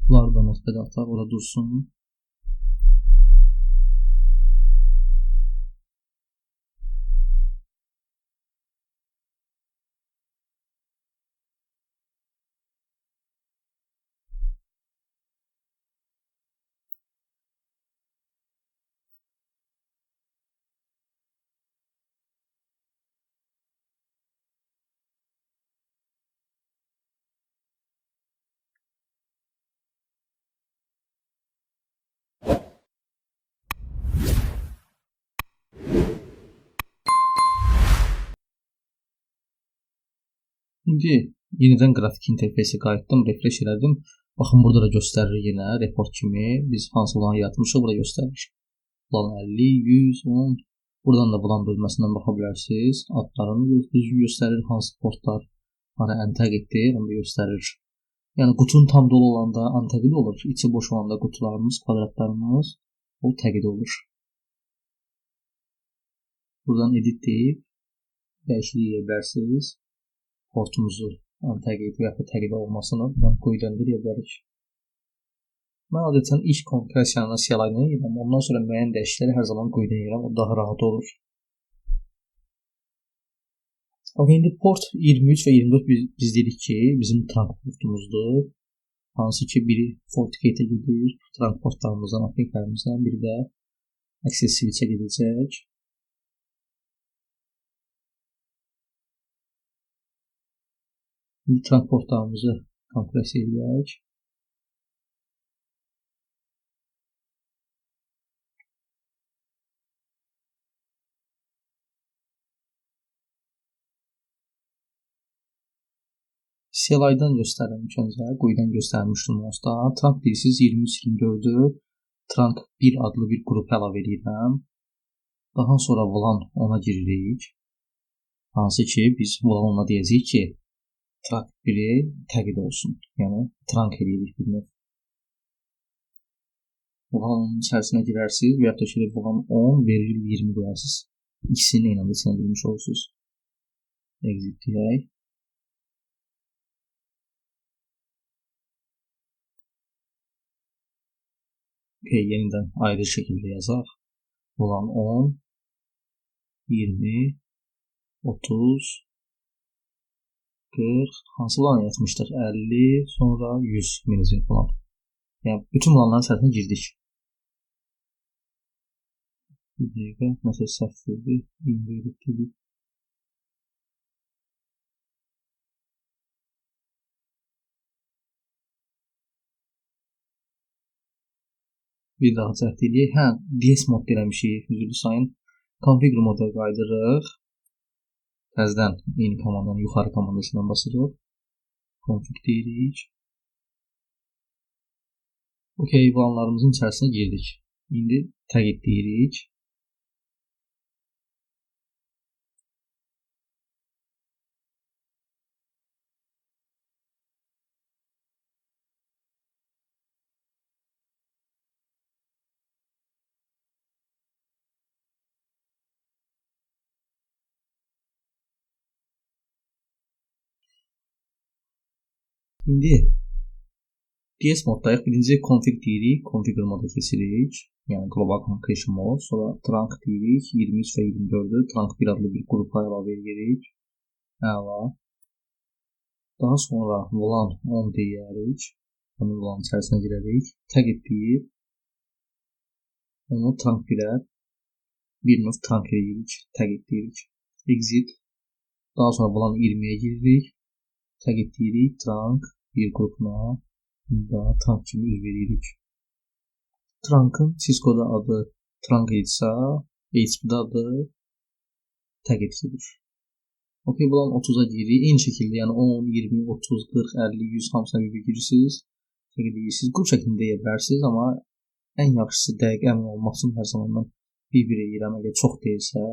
Bunları da notepad ataq, orada dursun. İndi yenidən qrafik interfeysə qayıtdım, refresh elədim. Baxın, burada da göstərir yenə report kimi. Biz hansı VLAN yaratmışıq, burada göstərir. VLAN 50, 100, 10. Buradan da VLAN bölməsindən baxa bilərsiniz. Adlarını düzgün göstərir, hansı portlar hara untaggeddir, onu da göstərir. Yəni qutunun tam dolu olanda untagged olur, içi boş olanda qutularımız, kvadratlarımız o tagged olur. Buradan edit deyib dəyişiklik edə bilərsiniz. Portumuzu untagged və yaxud tagged olmasını buradan quyudan deyə bilərik. Mən adətən ilk konfigurasiyanı CLI-dən edirəm. Ondan sonra müəyyən dəyişiklikləri hər zaman quyudan edirəm. O daha rahat olur. Okay, indi port 23 və 24 biz dedik ki, bizim trunk portumuzdur. Hansı ki, biri FortiGate-ə gedir, trunk portlarımızdan, uplinklərimizdən, biri də access switch-ə gedəcək. İndi trunk portlarımızı konfigurasiya edək. CLI-dan göstərirəm ilk öncə, quyudan göstərmişdim onsuz da. Trunk deyirsiniz 23-24-ü Trunk 1 adlı bir qrupa əlavə edirəm. Daha sonra VLAN 10-a giririk. Hansı ki, biz VLAN 10-a deyəcəyik ki, Trunk 1-i tagged olsun. Yəni, trunk eləyirik bir növ. VLAN 10-un içərisinə girərsiniz və yaxud da ki, VLAN 10 vergül 20 qoyarsınız. İkisini eyni anda içinə girmiş olursunuz. Exit deyək. Okay, yenidən ayrı şəkildə yazaq. VLAN 10, 20, 30, 40, hansı VLAN yatmışdıq? 50, sonra 100 menecement VLAN. Yəni, bütün VLAN-ların içərisinə girdik. Bir dəqiqə, nəsə səhv verdi. İnverted dedik. Bir daha cəhd eləyək. Hə, DS mod eləmişik, üzrlü sayın. Configure moda qaydırıq. Təzədən eyni komandanın yuxarı komandası ilə basırıq. Config deyirik. Okay, VLAN-larımızın içərisinə girdik. İndi tagged deyirik. İndi DS moddayıq. Birinci config deyirik, configure moda keçirik. Yəni global configuration mode. Sonra trunk deyirik, 23 və 24-ü trunk 1 adlı bir qrupa əlavə edirik. Əla. Daha sonra VLAN 10 deyərik. Onu VLAN içərisinə girərik. Tagged deyib onu trunk 1-ə bir növ trunk edirik. Tagged deyirik. Exit. Daha sonra VLAN 20-yə giririk. Tagged deyirik. Trunk bir qrupuna da trunk kimi üzv edirik. Trunk'ın Cisco'da adı trunk idisə, HP-də adı tagged gedir. Okay, VLAN 30-a giririk. Eyni şəkildə, yəni 10, 20, 30, 40, 50, 100 hamısına bir-bir girirsiniz. Tagged edirsiniz. Qrup şəklində deyə bilərsiniz, amma ən yaxşısı dəqiq əmin olmaq üçün hər zaman mən bir-bir eləyirəm. Əgər çox deyilsə,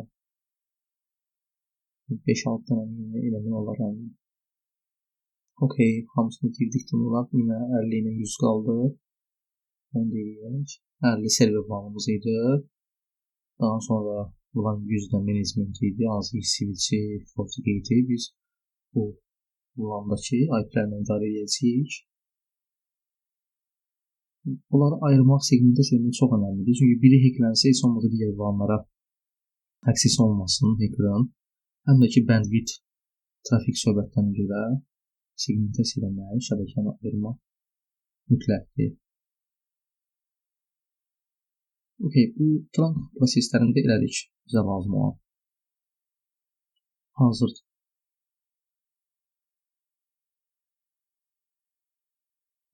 5-6 dənə eləmək olar. Okay, hamısını girdik demək olar. Yenə 50 ilə 100 qaldı. Onu deyək. 50 server VLAN-ımız idi. Daha sonra VLAN 100 də management idi. Hansı ki, switch-i, FortiGate-i biz bu VLAN-dakı IP-lərlə idarə edəcəyik. Bunları ayırmaq, segmentasiya etmək çox önəmlidir. Çünki biri hacklənsə, heç olmasa digər VLAN-lara access olmasın hackerin. Həm də ki, bandwidth trafik söhbətlərinə görə segmentasiya eləmək, şəbəkəni ayırmaq mütləqdir. Okay, bu trunk proseslərində elədik bizə lazım olan. Hazırdır.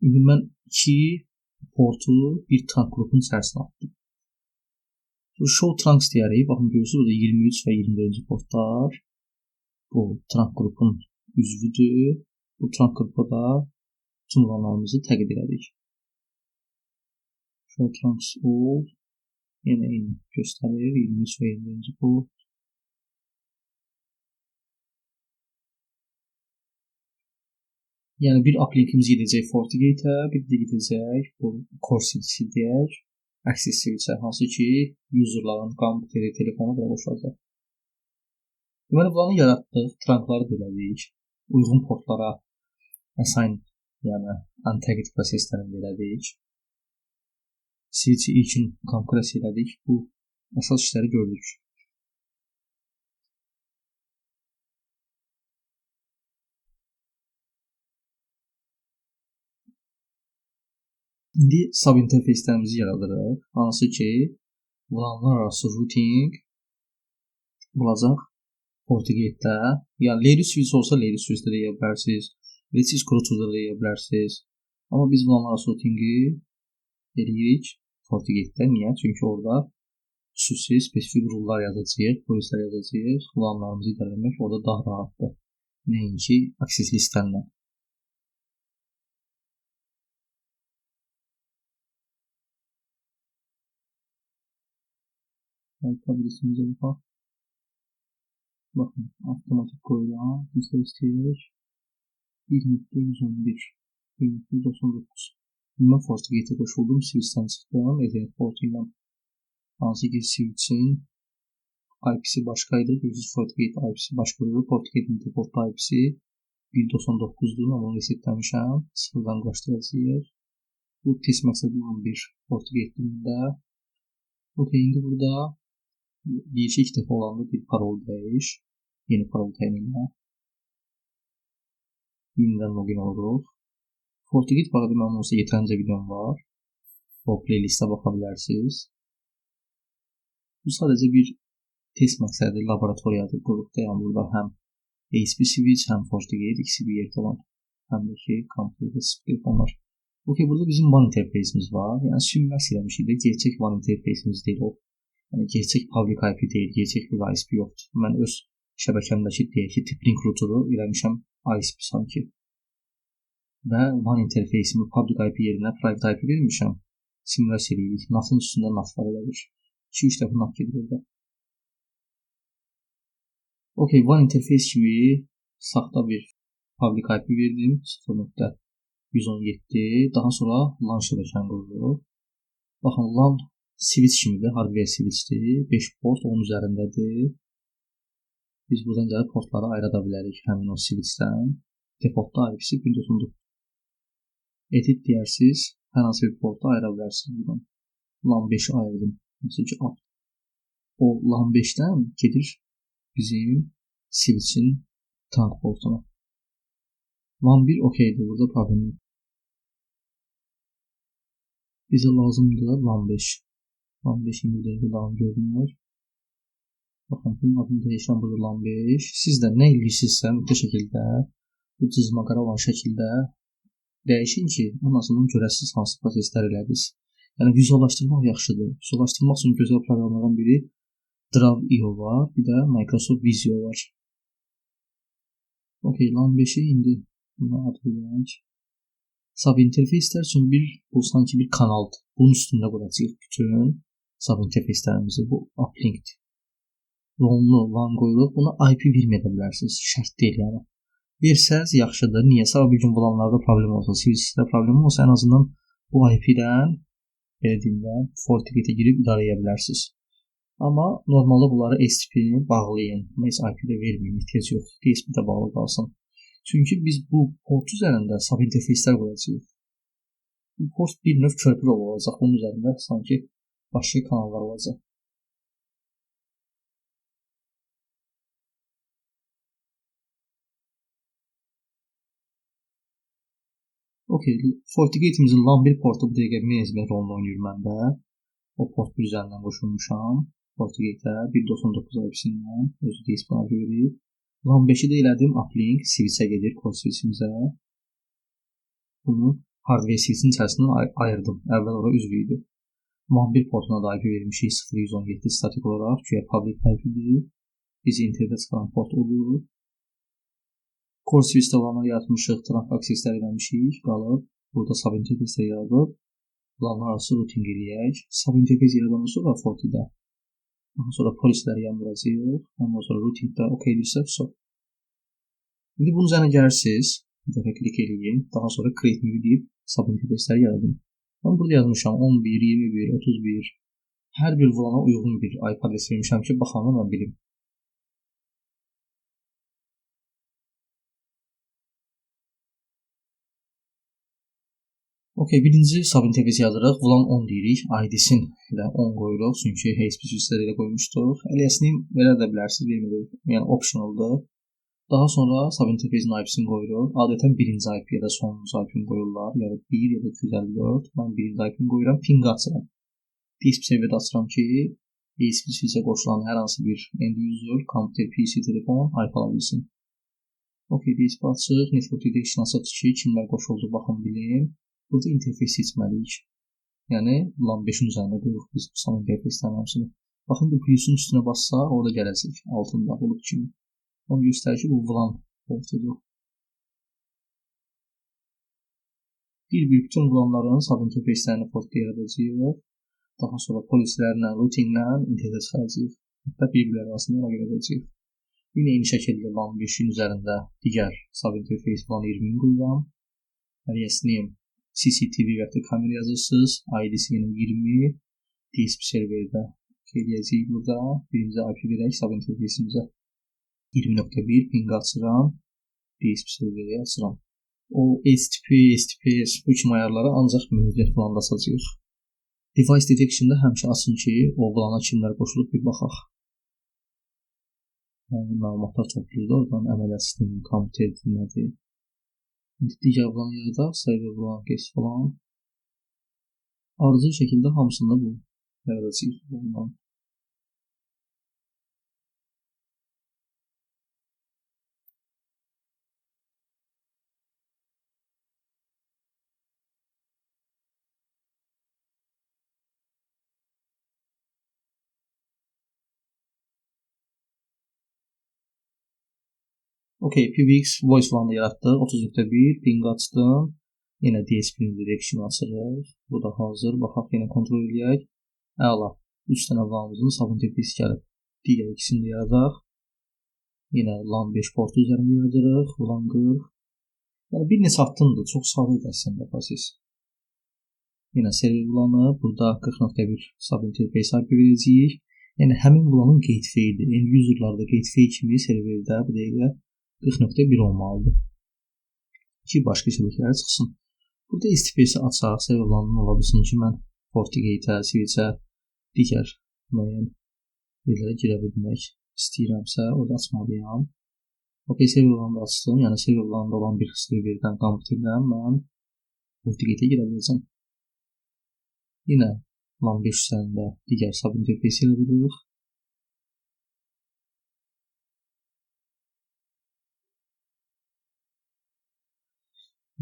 İndi mən 2 portu bir trunk qrupun içərisinə atdım. Show trunks deyərik. Baxın, görürsünüz, burada 23 və 24-cü portlar. Bu trunk qrupun üzvüdür. Bu trunk qrupa da bütün VLAN-larımızı təqdim elədik. Show trunks all yenə eyni göstərir. 23 və 24-cü port. Yəni bir uplinkimiz gedəcək FortiGate-ə, bir də gedəcək bu core switch-i deyək, access switch-ə, hansı ki userların kompüteri, telefonu bura qoşulacaq. Deməli, bunları yaratdıq, trunkları belədik, uyğun portlara assign, yəni untagged proseslərini belədik. Switch-i ilkin konfigurasiya elədik. Bu əsas işləri gördük. İndi sub-interfeyslərimizi yaradırıq. Hansı ki, VLAN-lar arası routing olacaq FortiGate-də. Yəni Layer 3 switch olsa Layer 3 switch-də də eləyə bilərsiniz. Layer 3 router-da da eləyə bilərsiniz. Amma biz VLAN-lar arası routingi eləyirik FortiGate-də. Niyə? Çünki orada xüsusi spesifik rullar yazacağıq, polislər yazacağıq. VLAN-larımızı idarə etmək orada daha rahatdır. Nəinki access listəndən. Adresimizə baxaq. Baxın, avtomatik qoyulan, biz də istəyirik. 1.111, 1.99. Mən FortiGate-ə qoşuldum, switch-dən çıxdım, Ethernet portu ilə. Hansı ki, switch-in IP-si başqa idi. Görürsünüz, FortiGate IP-si başqadır. FortiGate-in default IP-si 1.99-dur. Mən bunu resetləmişəm. Sıfırdan qoşduracağıq. Bu test məqsədi olan bir FortiGate-də. Okay, indi burada deyir ki, ilk dəfə olanda bir parol dəyiş. Yeni parol təyin elə. Yenidən login oluruq. FortiGate barədə mənim olsa yetərincə videom var. O playlistə baxa bilərsiniz. Bu sadəcə bir test məqsədi laboratoriyadır. Qurduqda, yəni burada həm ASP switch, həm FortiGate ikisi bir yerdə olan, həm də ki, kompüter telefonlar. Okay, burada bizim WAN interfeysimiz var. Yəni simulyasiya eləmişik də, gerçək WAN interfeysimiz deyil o. Yəni gerçək public IP deyil, gerçək bir ISP yoxdur. Mən öz şəbəkəmdəki deyək ki, TP-Link routeru eləmişəm ISP sanki. Və WAN interfeysimi public IP yerinə private IP vermişəm. Simulyasiya eləyirik. NAT-ın üstündə NAT var elə bir. 2-3 dəfə NAT gedir orada. Okay, WAN interfeys kimi saxta bir public IP verdim. 0.117. Daha sonra LAN şəbəkəni qururuq. Baxın, LAN switch kimidir, hardware switchdir. 5 port onun üzərindədir. Biz buradan gəlib portları ayıra da bilərik həmin o switchdən. Defaultda IP-si 1.99. Edit deyərsiniz, hər hansı bir portu ayıra bilərsiniz buradan. LAN 5-i ayırdım. Hansı ki, up. O LAN 5-dən gedir bizim switchin trunk portuna. LAN 1 okeydir, burada problem yox. Bizə lazımdır LAN 5. LAN 5 indi dəqiqə daha görünür. Baxın, bunun adını dəyişən burada LAN 5. Siz də nə eləyirsinizsə mütləq şəkildə bu cızmaqara olan şəkildə dəyişin ki, ən azından görəsiniz hansı proseslər elədiniz. Yəni vizuallaşdırmaq yaxşıdır. Vizuallaşdırmaq üçün gözəl proqramlardan biri Draw.io var, bir də Microsoft Visio var. Okay, LAN 5-i indi buna ad verək. Sub-interfeyslər üçün bu sanki bir kanaldır. Bunun üstündə quracağıq bütün sub-interfeyslərimizi. Bu uplinkdir. LAN-lı LAN qoyuruq. Buna IP verməyə də bilərsiniz. Şərt deyil yəni. Versəz yaxşıdır. Niyə? Sabah bir gün VLAN-larda problem olsa, switch-də problem olsa, ən azından bu IP-dən, belə deyim də, FortiGate-ə girib idarə edə bilərsiniz. Amma normalda bunları STP-ni bağlayın. Heç IP-də verməyin, ehtiyac yoxdur. DSP-də bağlı qalsın. Çünki biz bu port üzərində sub-interfeyslər quracağıq. Bu port bir növ körpü rolu olacaq. Bunun üzərində sanki başqa kanallar olacaq. Okay, FortiGate-imizin LAN 1 portu bu dəqiqə management rolunu oynayır məndə. O port bir üzərindən qoşulmuşam. FortiGate-ə 1.99 IP-sindən özü DSP verib. LAN 5-i də elədim, uplink switch-ə gedir, core switch-imizə. Bunu hardware switch-in içərisindən ayırdım. Əvvəl ora üzv idi. LAN 1 portuna da IP vermişik 0.117 statik olaraq, güya public IP-dir. Bizi internetə çıxaran port odur. Core switch-də olanları yaratmışıq, trunk access-lər eləmişik, qalıb. Burada sub-interface-lər yaradıb. LAN-lar arası routing eləyək. Sub-interface yaradandan sonra Forti-də. Daha sonra polisləri yandıracağıq. Ondan sonra routing-də okey deyirsə, so. İndi bunun üzərinə gəlirsiniz. Bir dəfə klik eləyin. Daha sonra Create New deyib sub-interfaceləri yaradın. Mən burada yazmışam 11, 21, 31. Hər bir VLAN-a uyğun bir IP adresi vermişəm ki, baxanda mən bilim. Okay, birinci sub-interface yazırıq. VLAN 10 deyirik. ID-sin elə 10 qoyuruq. Çünki HSP switchləri elə qoymuşduq. Alias-ni verə də bilərsiniz, verməyə də, yəni optionaldır. Daha sonra sub-interface-in IP-sini qoyuruq. Adətən birinci IP ya da sonuncu IP-ni qoyurlar. Ya da 1 ya da 254. Mən birinci IP-ni qoyuram. Ping açıram. DHCP serverdə açıram ki, HSP switch-ə qoşulan hər hansı bir end user, kompüter, PC, telefon IP ala bilsin. Okay, DHCP açıq. Network detection açıq ki, kimlər qoşuldu baxın bilim. Burada interface seçməliyik. Yəni LAN 5-in üzərində qoyuruq biz bu sub-interface-lərin hamısını. Baxın, bu plusun üstünə bassaq, orada gələcək altında bulud kimi. Onu göstərir ki, bu VLAN portudur. Bir-bir bütün VLAN-ların sub-interface-lərini portda yaradacağıq. Daha sonra polislərlə, routinglə internetə çıxaracağıq. Hətta bir-birləri arasında əlaqə edəcəyik. Yenə eyni şəkildə LAN 5-in üzərində digər sub-interface VLAN 20-ni qoyuram. Alias name CCTV və ya da kamera yazırsınız. ID-si yenə 20. DHCP serverdə eləyəcəyik burada. Birinci IP verək sub-interface-imizə. 20.1 ping açıram. DHCP serveri açıram. O HTTP, HTTPS bu kimi ayarları ancaq management VLAN-da açacağıq. Device Detection-da həmişə açın ki, o VLAN-a kimlər qoşulub bir baxaq. Yəni, məlumatlar toplayır da oradan əməliyyat sistemi, kompüter nədir. İndi digər VLAN yaradaq, server VLAN, guest VLAN. Ardıcıl şəkildə hamısında bu yaradacağıq bundan. Okay, PBX Voice VLAN-ı yaratdıq. 30.1 ping açdım. Yenə DHCP-nin direction açırıq. Bu da hazır. Baxaq, yenə kontrol eləyək. Əla. 3 dənə VLAN-ımızın sub-interface gəlib. Digər ikisini də yaradaq. Yenə LAN 5 portu üzərində yaradırıq. VLAN 40. Yəni, bir neçə addımdır. Çox sadədir əslində proses. Yenə server VLAN-ı. Burada 40.1 sub-interface IP verəcəyik. Yəni, həmin VLAN-ın gateway-dir. End user-larda gateway kimi serverdə bu dəqiqə 40.1 olmalıdır ki, başqa şəbəkələrə çıxsın. Burada STP-si açaq, server VLAN-ın ola bilsin ki, mən FortiGate-ə, switch-ə, digər müəyyən yerlərə girə bilmək istəyirəmsə, orada açmalıyam. Okay, server VLAN-ı da açdım. Yəni, server VLAN-da olan bir serverdən, kompüterdən mən FortiGate-ə girə biləcəm. Yenə LAN 5 üzərində digər sub-interface yaradırıq.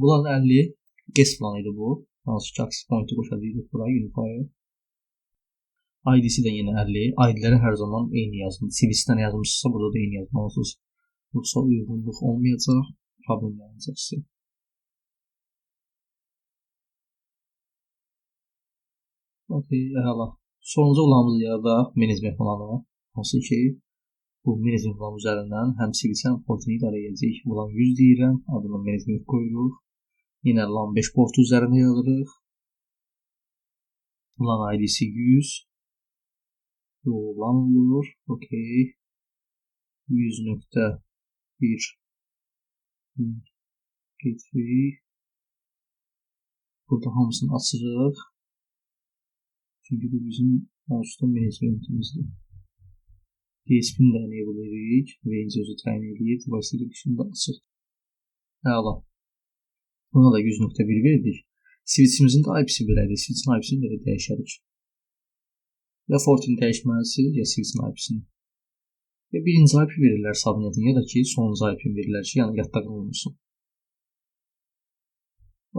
VLAN 50 guest VLAN idi bu. Hansı ki, access point-i qoşacaqdıq bura, Unify. ID-si də yenə 50. I D-ləri hər zaman eyni yazın. C V-dən yazmışsınızsa, burada da eyni yazmalısınız. Yoxsa uyğunluq olmayacaq, problem yaranacaq sizə. Okay, əla. Sonuncu VLAN-ımızı yaradaq, management VLAN-ı. Hansı ki, bu management VLAN üzərindən həm C V-sən, həm portunu idarə edəcəyik. VLAN 100 deyirəm, adını management qoyuruq. Yenə LAN 5 portu üzərində yaradırıq. VLAN I D-si 100. Bu LAN olur. Okay. 100.1 gateway. Burada hamısını açırıq. Çünki bu bizim onsuz da managementimizdir. D H P-ni də enable edirik. Range özü təyin edir. Device detection da açıq. Əla. Buna da 100.1 verdik. Switch-imizin də I P-si belədir. Switch-in I P-sini belə dəyişərik. Ya Fortin dəyişməlisiniz, ya Switch-in I P-sini. Ya birinci IP verirlər subnetin, ya da ki, sonuncu IP verirlər ki, yəni yadda qalmasın.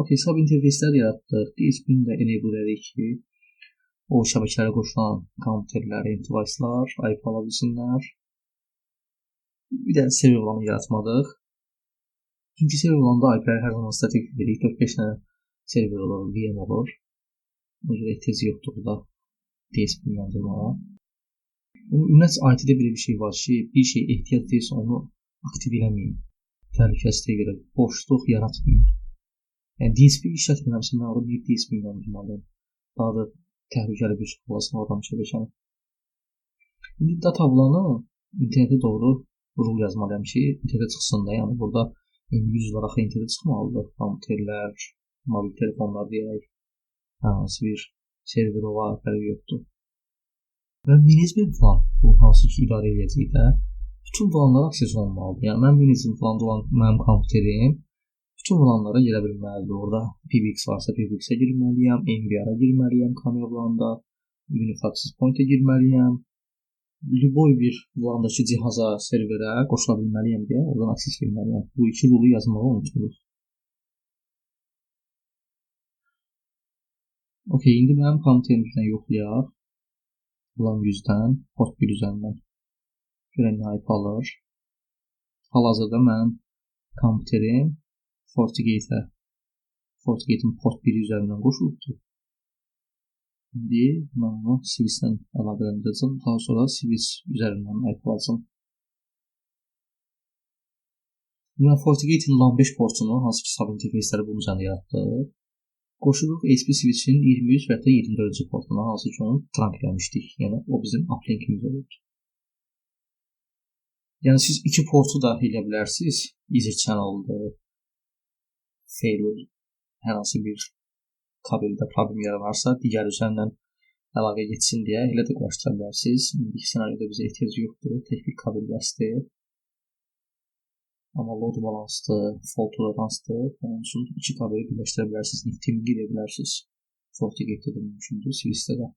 Okay, sub-interfacelər yaratdıq. D H P-ni də enable edik ki, o şəbəkələrə qoşulan kompüterlər, device-lar IP ala bilsinlər. Bir də server VLAN-ı yaratmadıq. Çünki server VLAN-da I P-lər hər zaman statik veririk. 4-5 dənə server olur, VM olur. Ona görə ehtiyac yoxdur burada D H P-ni yandırmağa. Ümumiyyətlə, I T-də belə bir şey var ki, bir şey ehtiyac deyilsə onu aktiv eləməyin. Təhlükəsizliyə görə boşluq yaratmayın. Yəni DHCP işlətmirəmsə, mən orada bir DHCP yandırmalıyam. Daha da təhlükəli bir olasın şəbəkəni. İndi data VLAN-ı internetə doğru rule yazmalıyam ki, internetə çıxsın da. Yəni burada indi 100 olaraq internetə çıxmalıdır. Kompüterlər, mobil telefonlar deyək, hansı bir server var, fərqi yoxdur. Və management plan, bu hansı ki idarə edəcək də, bütün VLAN-lara akses olmalıdır. Yəni mən management planda olan mənim kompüterim bütün VLAN-lara girə bilməlidir. Orada PBX varsa PBX-ə girməliyəm, MBR-a girməliyəm, kamera VLAN-da, Unified Access Point-ə girməliyəm. Lüboy bir VLAN-dakı cihaza, serverə qoşula bilməliyəm deyə oradan akses verməliyəm. Bu iki rulu yazmağı unutmuruq. Okey, indi mənim kompüterimizdən yoxlayaq. VLAN 100-dən, port 1 üzərindən. Görək nə IP alır. Hal-hazırda mənim kompüterim FortiGate-ə, FortiGate-in port 1 üzərindən qoşulubdur. İndi mən onu switch-lə əlaqələndirəcəm. Daha sonra switch üzərindən IP alacam. Mən FortiGate-in LAN 5 portunu, hansı ki sub interfeysləri bunun üzərində yaratdı, qoşuruq HP switch-in 23 və ya 24-cü portuna, hansı ki onu trunk eləmişdik. Yəni o bizim uplinkimiz olurdu. Yəni siz iki portu da eləyə bilərsiniz. Ether channel-dır, failure, hər hansı bir kabeldə problem yaranarsa, digər üzərindən əlaqə getsin deyə elə də quraşdıra bilərsiniz. İndiki senaryoda bizə ehtiyac yoxdur, tək bir kabel bəsdir. Amma load balance'dır, fault tolerance-dır. Onun üçün iki kabeli birləşdirə bilərsiniz, teaming edə bilərsiniz. FortiGate-də də mümkündür, Switch-də də.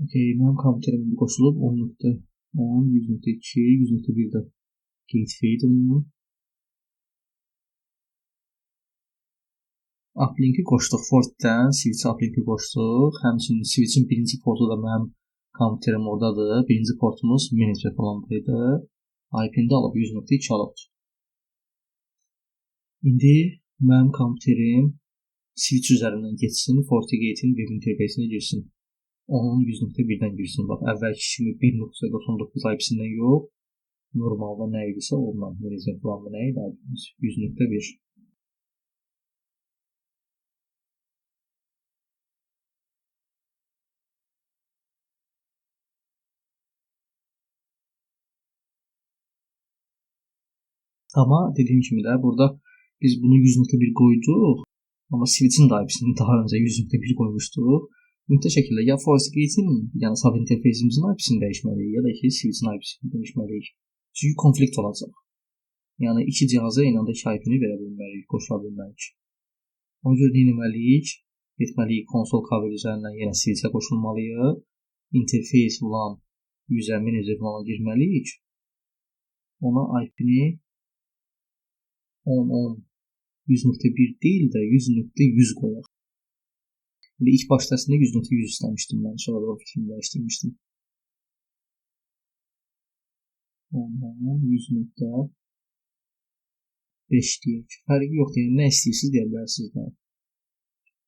Okey, mənim kompüterim indi qoşulub 10.10, 100.2, 100.1-də gateway-dir onun. Uplink'i qoşduq Fort'dan, switch uplink'i qoşduq. Həmçinin switch'in birinci portu da mənim kompüterim oradadır. Birinci portumuz management falandaydı. IP-ni də alıb, 100.2 alıb. İndi mənim kompüterim switch üzərindən getsin, FortiGate-in web interfeysinə girsin. Onun 100.1-dən girsin. Bax, əvvəlki kimi 1.99 IP-sindən yox, normalda nə idisə ondan, management planda nə idi IP-miz? 100.1. Amma dediyim kimi də burada biz bunu 100.1 qoyduq, amma switch-in də IP-sini daha öncə 100.1 qoymuşduq. Mütləq şəkildə ya FortiGate-in, yəni sub interfeysimizin IP-sini dəyişməliyik, ya da ki switch-in IP-sini dəyişməliyik. Çünki konflikt olacaq. Yəni iki cihaza eyni anda iki IP-ni verə bilməliyik, qoşula bilməliyik. Ona görə nə etməliyik? Getməliyik konsol kabel üzərindən yenə switch-ə qoşulmalıyıq. Interface VLAN 100-ə manager VLAN-a girməliyik. Ona IP-ni 10.10 100.1 deyil də 100.100 qoyaq. İndi ilk başda əslində 100.100 istəmişdim mən, sonra da o fikrimi dəyişdirmişdim. 10.10 100.5 deyək. Fərqi yoxdur, yəni nə istəyirsiniz deyə bilərsiniz də.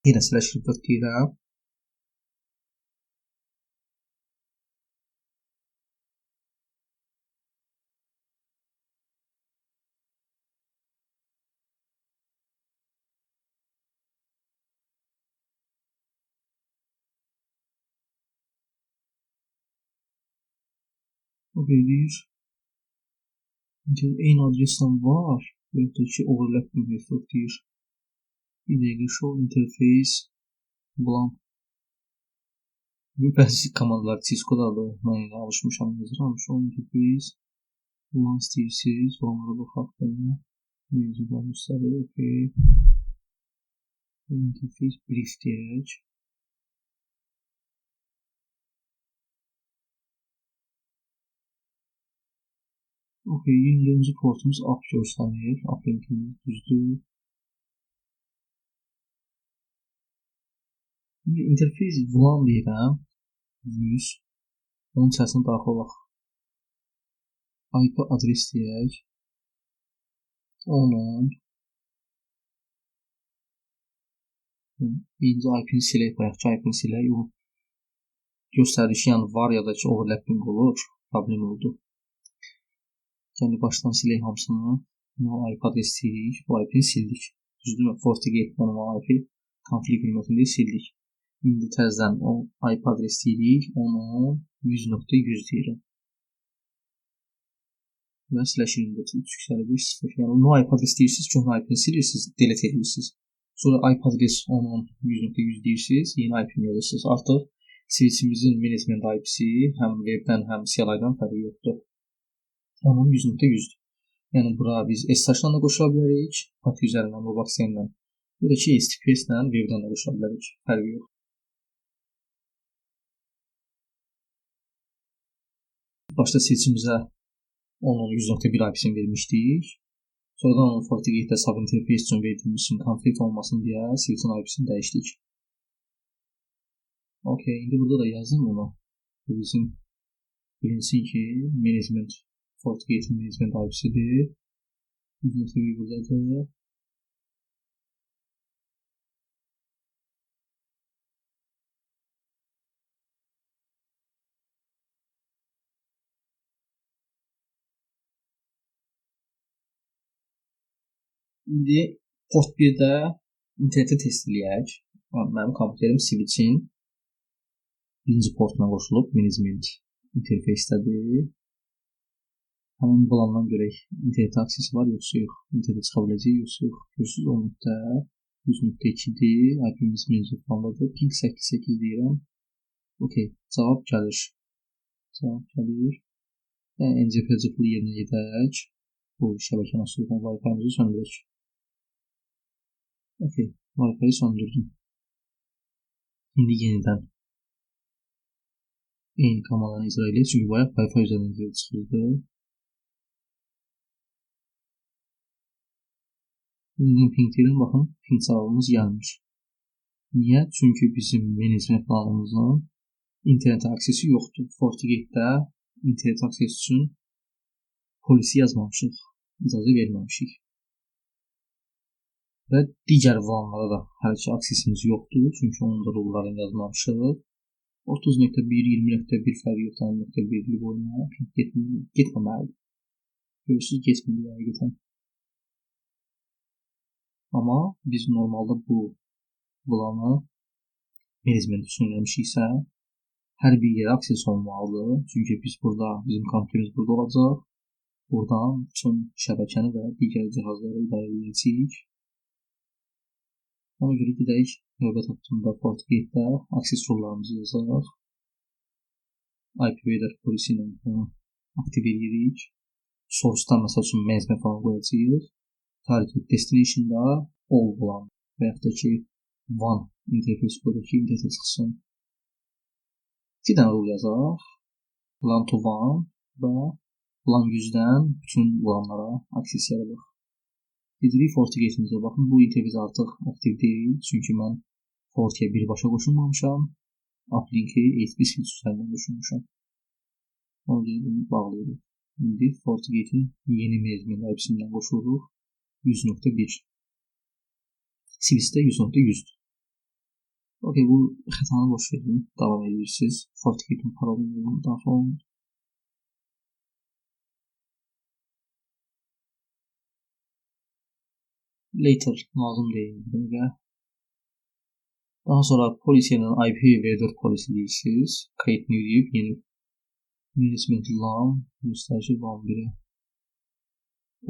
Yenə /44 deyirəm. Okey, deyir. Eyni adreslə var. Və yaxud da ki, overlapping network deyir. Bir dəqiqə, show interface VLAN. Bəzi komandalar Cisco-dadır. Mən yenə alışmışam, yazıram. Show interface VLAN istəyirsiniz. VLAN-lara baxaq belə. Mevzu VLAN göstərir. Okey. Interface brief deyək. Okey, 24-cü portumuz up görsənir. Uplinkimiz düzdür. İndi interface VLAN deyirəm. 100. Onun içərisinə daxil olaq. IP adres deyək. 10.10. Birinci IP-ni silək, bayaqki IP-ni silək. O göstərir ki, yəni var ya da ki, overlapping olur. Problem oldu. Yəni başdan silək hamısını. No IP adres deyirik. Bu IP-ni sildik. Düzdürmü? FortiGate-dən olan IP konflikt hörmətində sildik. İndi təzədən o IP adres deyirik. Onu 100.100 deyirəm. Və slash 24 3 0. Yəni no IP adres deyirsiniz, köhnə IP-ni silirsiniz, delete edirsiniz. Sonra IP adres 10.100.100 deyirsiniz, yeni IP-ni yazırsınız. Artıq switchimizin management IP-si həm webdən, həm CLI-dan fərqi yoxdur. Onun 100.100-dür. Yəni bura biz SSH-la da qoşula bilərik, PAT üzərindən, Mobaxen-lə. Ya da ki, HTTPS-lə webdən də qoşula bilərik. Fərqi yox. Başda switchimizə onun 100.1 IP-sini vermişdik. Sonradan onu FortiGate-də sub interface üçün verdiyimiz üçün konflikt olmasın deyə switch-in IP-sini dəyişdik. Okay, indi burada da yazdım onu. Bu bizim bilinsin ki, management FortiGate-in management IP-sidir. 100.1 buradadır. İndi port 1-də interneti test eləyək. Mənim kompüterim switch-in birinci portuna qoşulub management interfeysdədir. Həmin VLAN-dan görək internet aksesi var yoxsa yox. İnternetə çıxa biləcək yoxsa yox. Görürsünüz 10.100.2-dir. IP-miz management VLAN-dadır. Ping 88 deyirəm. Okay, cavab gəlir. Cavab gəlir. Yəni NCP pulu yerinə gedək. Bu şəbəkəni açırıq, Wi-Fi-mizi söndürək. Okay, Wi-Fi-yi söndürdüm. İndi yenidən eyni komandanı icra eləyək. Çünki bayaq Wi-Fi üzərindən internet çıxırdı. İndi ping deyirəm, baxın, ping cavabımız gəlmir. Niyə? Çünki bizim management planımızın internet aksesi yoxdur. FortiGate-də internet aksesi üçün polisi yazmamışıq, icazə verməmişik. Və digər VLAN-lara da hələ ki aksesimiz yoxdur, çünki onun da rullarını yazmamışıq. 30.1, 20.1 fərqi yoxdur, 10.1-lik boyuna getməməlidir. Görürsünüz, getmir həqiqətən. Amma biz normalda bu VLAN-ı management üçün eləmişiksə, hər bir yerə akses olmalıdır. Çünki biz burada, bizim kompüterimiz burada olacaq. Buradan bütün şəbəkəni və digər cihazları idarə edəcəyik. Ona görə gedək növbət haqqında FortiGate-də akses rullarımızı yazaq. IPv4 polisi ilə bunu aktiv edirik. Source-dan məsəl üçün management falan qoyacağıq. Target destination-da all VLAN və yaxud da ki WAN interface qoyuruq ki, internetə çıxsın. 2 dənə rul yazaq. VLAN to WAN və VLAN 100-dən bütün VLAN-lara akses yaradaq. Gedirik FortiGate-imizə. Baxın, bu interface artıq aktiv deyil. Çünki mən Forti'yə birbaşa qoşulmamışam. Uplink-i HP switch üzərindən qoşulmuşam. Ona görə bunu bağlayırıq. İndi FortiGate-in yeni management IP-sindən qoşuluruq. 100.1. Switch-də 100.100-dür. Okay, bu xətanı boş verin. Davam edirsiniz. FortiGate-in parolunu daxil olun. Later lazım deyil və daha sonra polisiyanın IPv4 polisi deyirsiniz. Create new deyib yeni management LAN göstərişi LAN 1-ə.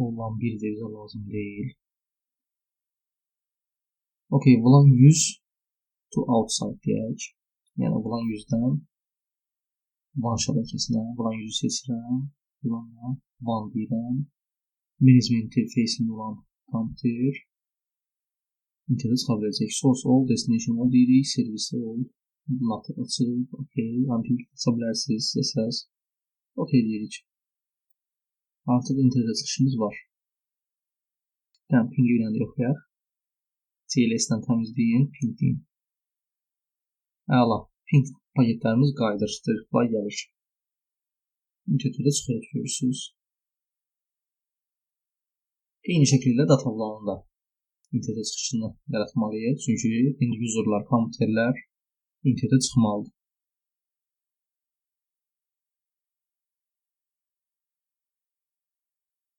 O LAN 1 də bizə lazım deyil. Okay, VLAN 100 to outside deyək. Yəni VLAN 100-dən WAN şəbəkəsinə VLAN 100-ü seçirəm. VLAN-a WAN deyirəm. Management interface-ində olan kompüter internetə çıxa biləcək. Source all, destination all deyirik, service all, NAT açırıq, okay, unping aça bilərsiniz, istəsəz. Okay deyirik. Artıq internetə çıxışımız var. Yəni, pingi ilə də yoxlayaq. CLS-dən təmizləyin, ping deyin. Əla, ping paketlərimiz qayıdır, reply gəlir. İnternetə çıxırıq, görürsünüz. Eyni şəkildə data VLAN-ı da internetə çıxışını yaratmalıyıq. Çünki end userlar, kompüterlər internetə çıxmalıdır.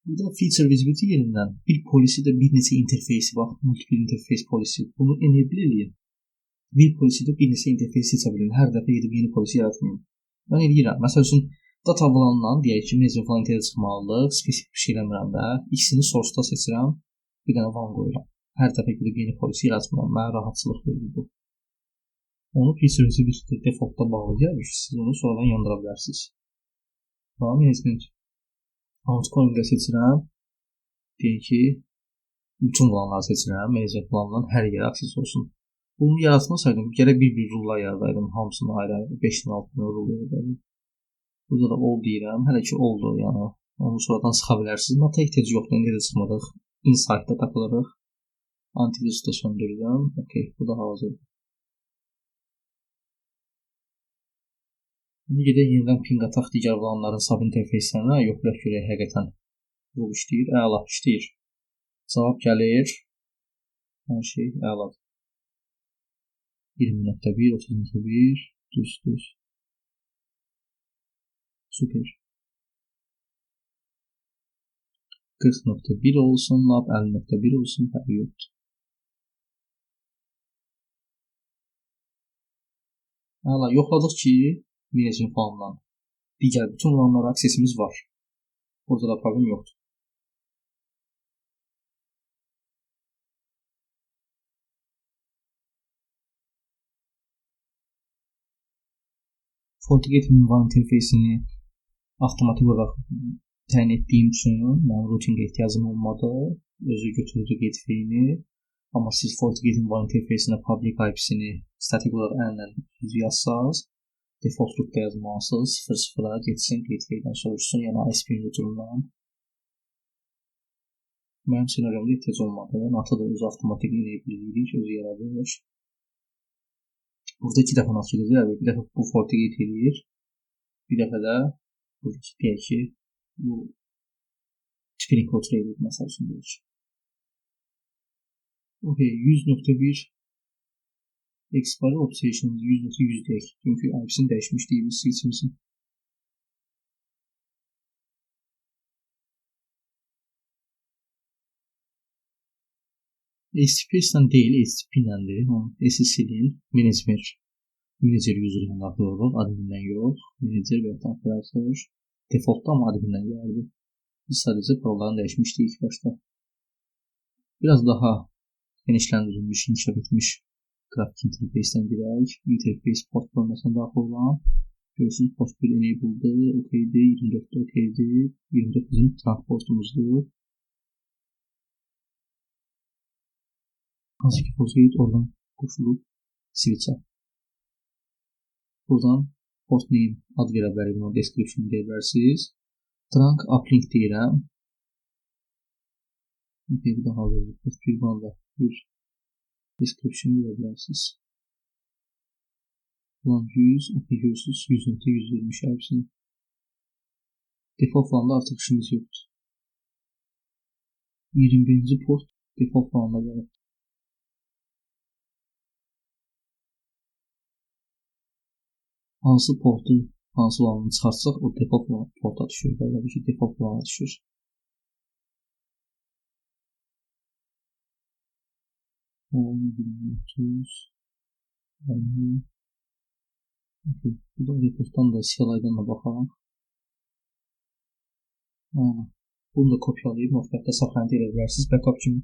Burada feature visibility yerindən bir policy'də bir neçə interfeysi bax, multiple interface policy. Bunu enable eləyin. Bir policy'də bir neçə interfeys seçə bilin. Hər dəfə gedib yeni policy yaratmayın. Mən eləyirəm. Məsəl üçün data VLAN-dan deyək ki, management VLAN interfeysi çıxmalıdır. Spesifik bir şey eləmirəm də. İkisini source-da seçirəm. Bir dənə WAN qoyuram. Hər dəfə gedib yeni policy yaratmıram. Mənə rahatçılıq verir bu. Onu feature visibility default-da bağlı gəlir. Siz onu sonradan yandıra bilərsiniz. Tamam, management outgoing-də seçirəm. Deyək ki, bütün VLAN-ları seçirəm. Management VLAN-dan hər yerə akses olsun. Bunu yaratmasaydım, gərək bir-bir rullar yaradaydım. Hamısını ayrı-ayrı, 5-nin altına rul yaradaydım. Burada da all deyirəm. Hələ ki, oldu. Yəni, onu sonradan sıxa bilərsiniz. Nata ehtiyacı yoxdur. İndi də çıxmadıq. Insight-da takılırıq. Antivirusu da söndürdüm. Okey, bu da hazırdır. İndi gedək yenidən ping ataq digər VLAN-ların sub interfeyslərinə. Yox, bilək görək həqiqətən rul işləyir. Əla, işləyir. Cavab gəlir. Hər şey əladır. 20.1, 30.1, düz, düz. Super. 40.1 olsun, lab 50.1 olsun, fərqi yoxdur. Əla, yoxladıq ki, management VLAN-dan digər bütün VLAN-lara aksesimiz var. Burada da problem yoxdur. FortiGate-in WAN interfeysini avtomatik olaraq təyin etdiyim üçün mənim routingə ehtiyacım olmadı. Özü götürdü gateway-ni. Amma siz FortiGate-in WAN interfeysinə public IP-sini statik olaraq əllə düz yazsaz, default route-da yazmalısınız. 0-0-a getsin, gateway-dən soruşsun, yəni ISP routerundan. Mənim ssenariyomda ehtiyac olmadı. NATO da özü avtomatik enable edirik, özü yaradır. Burada iki dəfə NAT gedir, bir dəfə bu FortiGate eləyir, bir dəfə də burada deyək ki, bu TP-Link router eləyir, məsəl üçün deyək. Okey, 100.1 expiry option 100.100 deyək. Çünki IP-sini dəyişmişdik biz switchimizin. HTTP-dən deyil, H T P-ləndir. Onu S silin, manager user ilə daxil oluruq, admindən yox, manager və ya operator. Defaultda amma admindən gəldi. Biz sadəcə parollarını dəyişmişdik ilk başda. Biraz daha genişləndirilmiş, inkişaf etmiş grafik interfeysdən girək. Interface port bölməsinə daxil olan. Görürsünüz, port 1 enable'dır, okeydir, 24-də okeydir. 24 bizim trunk portumuzdur. Hansı ki, FortiGate oradan qoşulub switch-ə. Buradan port name ad verə bilərik, buna description deyə bilərsiniz. Trunk uplink deyirəm. Okay, bu da hazırdır. Port 1 buna da bir description verə bilərsiniz. Ulan 100, okey, görürsünüz, 100.120 hepsini. Default VLAN-da artıq işimiz yoxdur. 21-ci port default VLAN-da gəlib. Hansı portun, hansı VLAN-ını çıxartsaq, o default porta düşür. Belə bir şey, default VLAN-a düşür. 10, 20, 30, 50. Okay. Bu da reportdan da, C L I-dan da baxaq. Bunu da kopyalayıb notepad-da saxlanıb edə bilərsiniz backup kimi.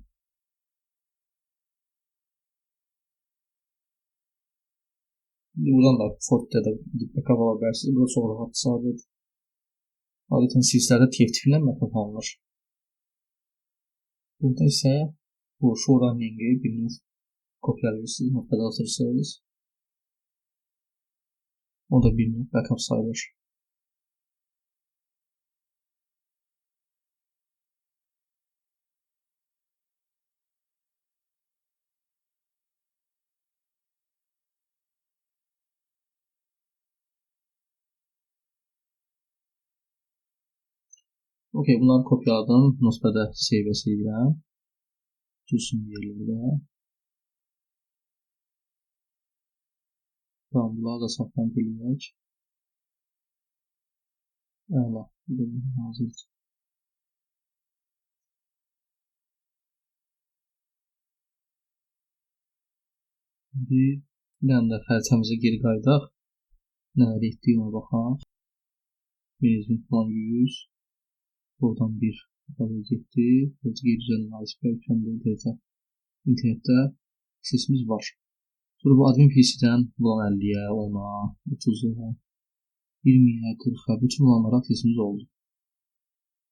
İndi buradan da Forti'də də backup ala bilərsiniz. Bu da çox rahat, sadədir. Adətən switchlərdə TFTP ilə backup alınır. Burada isə bu show running-i bir növ kopyalayırsınız, notepad-a atırsınız. O da bir növ backup sayılır. Okey, bunları kopyaladım. Notepad-a save edirəm. Dursun yerlərdə. Tamam, bunları da saxlanıb eləyək. Əla, bu da hazırdır. İndi bir dənə də xəritəmizə geri qayıdaq. Nələr etdik ona baxaq. Management plan 100. Buradan bir kabel getdi. FortiGate üzərindən ISP kəndi internetdə aksesimiz var. Sonra bu admin PC-dən VLAN 50-yə, 10-a, 30-a, 20-yə, 40-a, bütün VLAN-lara aksesimiz oldu.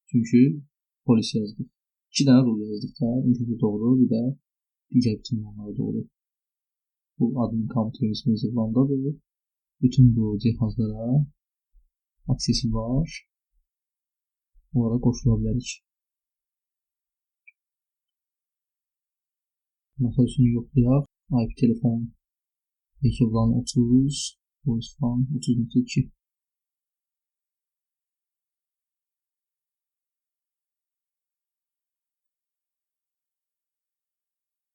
Çünki polis yazdıq. 2 dənə rule yazdıq da, internetə doğru, bir də digər bütün VLAN-lara doğru. Bu admin kompüterimiz VLAN-dadır. Bütün bu cihazlara aksesi var. Onlara qoşula bilərik. Məsəl üçün yoxlayaq. IP telefon 2 VLAN 30, voice VLAN 30.2.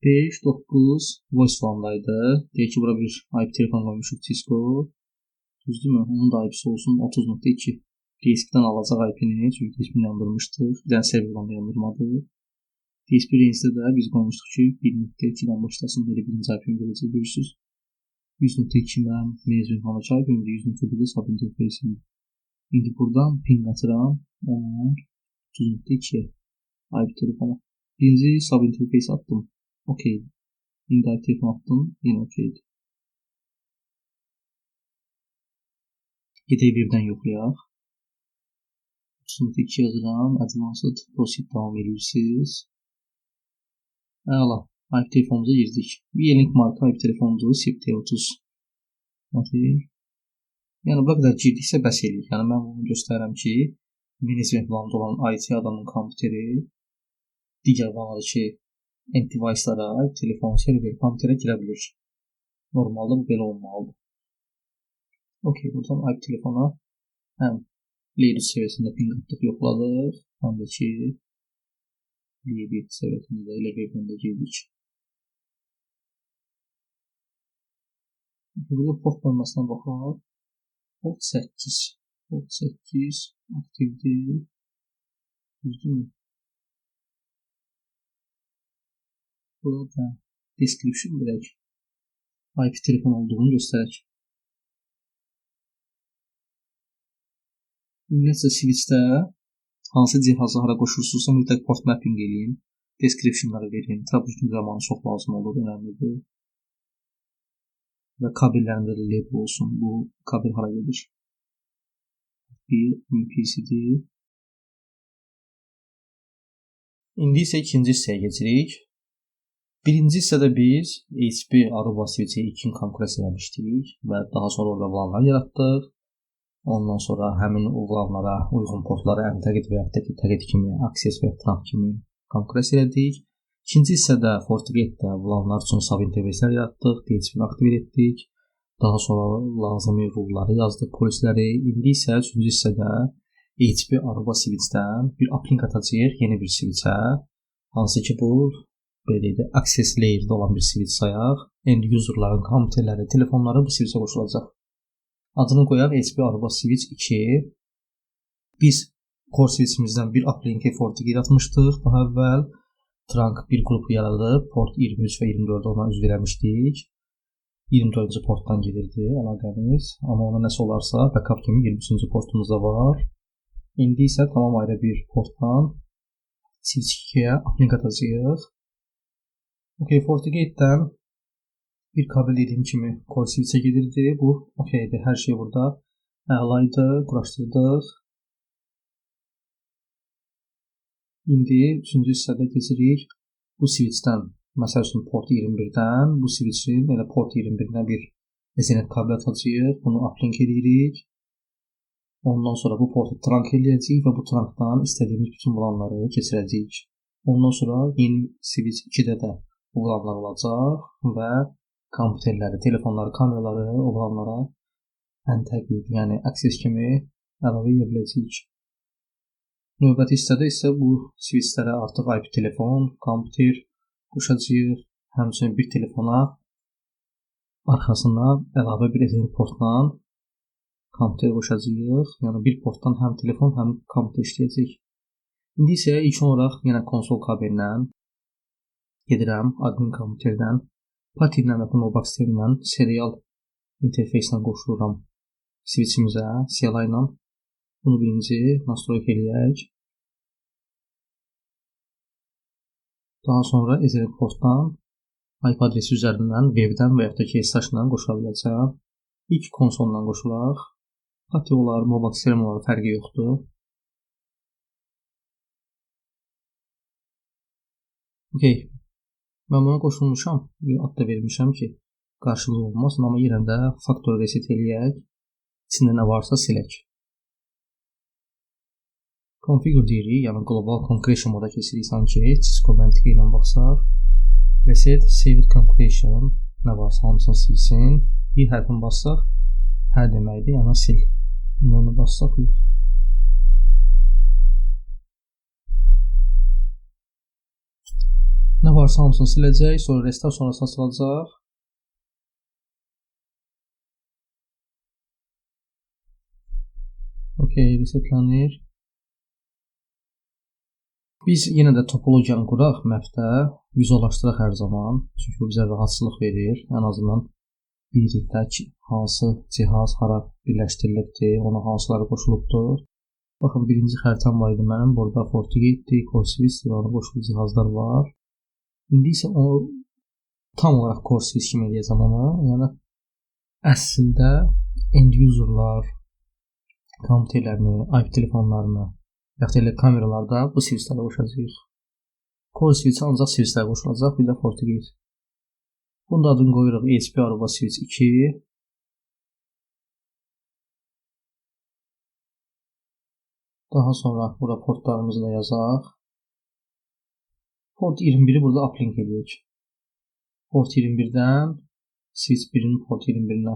5, 9 voice VLAN-daydı. Deyək ki, bura bir IP telefon qoymuşuq Cisco. Düzdürmü? Onun da IP'si olsun 30.2. DSP-dən alacaq IP-ni, çünki DSP-ni yandırmışdıq. Bir dənə server VLAN-da yandırmadı. DSP range-də də biz qoymuşduq ki, 1.2-dən başlasın, belə birinci IP-ni verəcək, görürsünüz. 100.2 mənim management VLAN-dakı IP-imdir, 100.1-də sub interface-imdir. İndi buradan ping atıram 30.2-yə IP telefona. Birinci sub interface attım. Okey. İndi IP telefon attım, yenə okeydir. Gedək birdən yoxlayaq. 30.2 yazıram. Advanced Proceed davam edirsiniz. Əla. IP telefonumuza girdik. Yearlink marka IP telefonumuz SIP-T30 model. Yəni bura qədər girdiksə bəs eləyir. Yəni mən bunu göstərirəm ki, management planında olan IT adamın kompüteri digər VLAN-dakı end device-lara, telefon, server, kompüterə girə bilir. Normalda bu belə olmalıdır. Okey, buradan IP telefona həm Layer 3 səviyyəsində ping atdıq, yoxladıq, həm də ki Layer 1 səviyyəsində də elə də girdik. Burada port bölməsinə baxaq. Port 8. Port 8 aktivdir. Düzdürmü? Burada description verək. IP telefon olduğunu göstərək. Ümumiyyətcə switch-də hansı cihazı hara qoşursunuzsa mütləq port mapping eləyin. Description-ları verin. Troubleshooting zamanı çox lazım olur, önəmlidir. Və kabellərində də label olsun. Bu kabel hara gedir? Bir MPC-dir. İndi isə ikinci hissəyə keçirik. Birinci hissədə biz HP Aruba switch-i 2-ni konfigurasiya eləmişdik və daha sonra orada VLAN-lar yaratdıq. Ondan sonra həmin o VLAN-lara uyğun portları untagged və ya tagged kimi, access və ya trunk kimi konfigurasiya elədik. İkinci hissədə FortiGate-də VLAN-lar üçün sub-interfacelər yaratdıq, DHCP-ni aktiv etdik. Daha sonra lazımi rulları yazdıq, polisləri. İndi isə üçüncü hissədə HP Aruba switch-dən bir uplink atacağıq yeni bir switch-ə. Hansı ki bu, belə deyək də, access layer-də olan bir switch sayaq. End user-ların kompüterləri, telefonları bu switch-ə qoşulacaq. Adını qoyaq HP Aruba Switch 2. Biz core switch-imizdən bir uplink-i FortiGate atmışdıq daha əvvəl. Trunk bir qrupu yaradıb, port 23 və 24-də ona üzv eləmişdik. 24-cü portdan gedirdi əlaqəmiz. Amma ona nəsə olarsa, backup kimi 23-cü portumuz da var. İndi isə tamam ayrı bir portdan Switch 2-yə uplink atacağıq. Okay, FortiGate-dən bir kabel dediyim kimi core switch-ə gedirdi. Bu okeydir. Hər şey burada əla idi. Quraşdırdıq. İndi üçüncü hissədə keçirik. Bu switch-dən, məsəl üçün port 21-dən, bu switch-in elə port 21-nə bir Ethernet kabel atacağıq. Bunu uplink edirik. Ondan sonra bu portu trunk eləyəcəyik və bu trunkdan istədiyimiz bütün VLAN-ları keçirəcəyik. Ondan sonra yeni switch 2-də də bu VLAN-lar olacaq və kompüterləri, telefonları, kameraları o VLAN-lara untagged, yəni access kimi əlavə edə biləcəyik. Növbəti hissədə isə bu switchlərə artıq IP telefon, kompüter qoşacağıq. Həmçinin bir telefona arxasına əlavə bir Ethernet portla kompüter qoşacağıq. Yəni bir portdan həm telefon, həm kompüter işləyəcək. İndi isə ilk olaraq yenə konsol kabellə gedirəm admin kompüterdən PuTTY ilə və Nobox ilə serial interfeyslə qoşuluram switchimizə, CLI ilə. Bunu birinci nastroyka eləyək. Daha sonra Ethernet portdan IP adresi üzərindən webdən və yaxud da ki SSH-la qoşula biləcəm. İlk konsolla qoşulaq. PuTTY olar, Mobax CRM olar, fərqi yoxdur. Okay. Mən buna qoşulmuşam. Bir ad da vermişəm ki, qarşılığı olmasın, amma yenə də factory reset eləyək. İçində nə varsa silək. Configure deyirik, yəni global configuration moda keçirik sanki. Cisco məntiqi ilə baxsaq. Reset saved configuration nə varsa hamısını silsin. İ hərfini bassaq, hə deməkdir, yəni sil. Bunu bassaq, yox. Nə varsa hamısını siləcək, sonra restart sonrası açılacaq. Okay, resetlənir. Biz yenə də topologiyanı quraq mapdə, vizuallaşdıraq hər zaman. Çünki bu bizə rahatçılıq verir. Ən azından bilirik də ki, hansı cihaz hara birləşdirilibdir, ona hansıları qoşulubdur. Baxın, birinci xəritəm var idi mənim. Burada FortiGate-dir, Core Switch-dir, ona qoşulu cihazlar var. İndi isə onu tam olaraq Core Switch kimi eləyəcəm onu. Yəni əslində end userlar kompüterlərini, IP telefonlarını yaxud elə kameralarda bu switchlərə qoşacağıq. Core Switch ancaq switchlərə qoşulacaq, bir də FortiGate. Bunun da adını qoyuruq ESP Aruba Switch 2. Daha sonra bura portlarımızı da yazaq. Port 21-i burada uplink eləyək. Port 21-dən Switch 1-in port 21-inə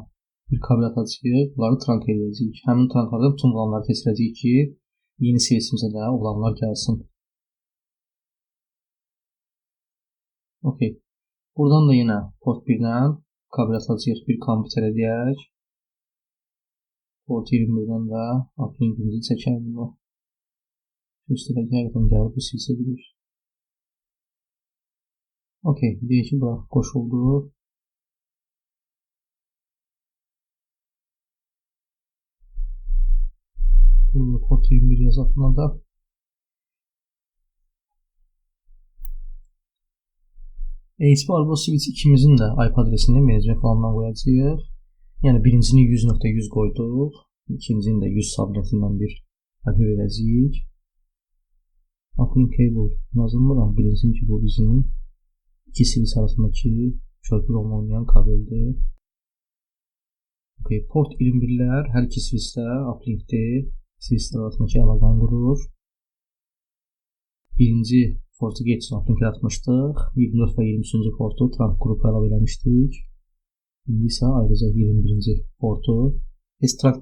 bir kabel atacağıq. Bunları trunk eləyəcəyik. Həmin trunklarda bütün VLAN-ları keçirəcəyik ki, yeni switchimizə də o VLAN-lar gəlsin. Okay. Buradan da yenə port 1-dən kabel atacağıq bir kompüterə deyək. Port 21-dən də uplinkimizi çəkək bunu. Göstərək, həqiqətən gəlib bu switchə girir. Okay, deyək ki, bura qoşuldu. Burada port 21 yazaq buna da. ESP Aruba Switch 2-mizin də IP adresini management planından qoyacağıq. Yəni birincini 100.100 qoyduq, ikincini də 100 subnetindən bir IP verəcəyik. Uplink cable yazılmıram, bilinsin ki, bu bizim iki switch arasındakı körpü rolunu oynayan kabeldir. Okay, port 21-lər hər iki switchdə uplinkdir. Switchlər arasındakı əlaqəni qurur. Birinci FortiGate üçün uplink yaratmışdıq. 24 və 23-cü portu trunk qrupu əlavə eləmişdik. İndi isə ayrıca 21-ci portu heç trunk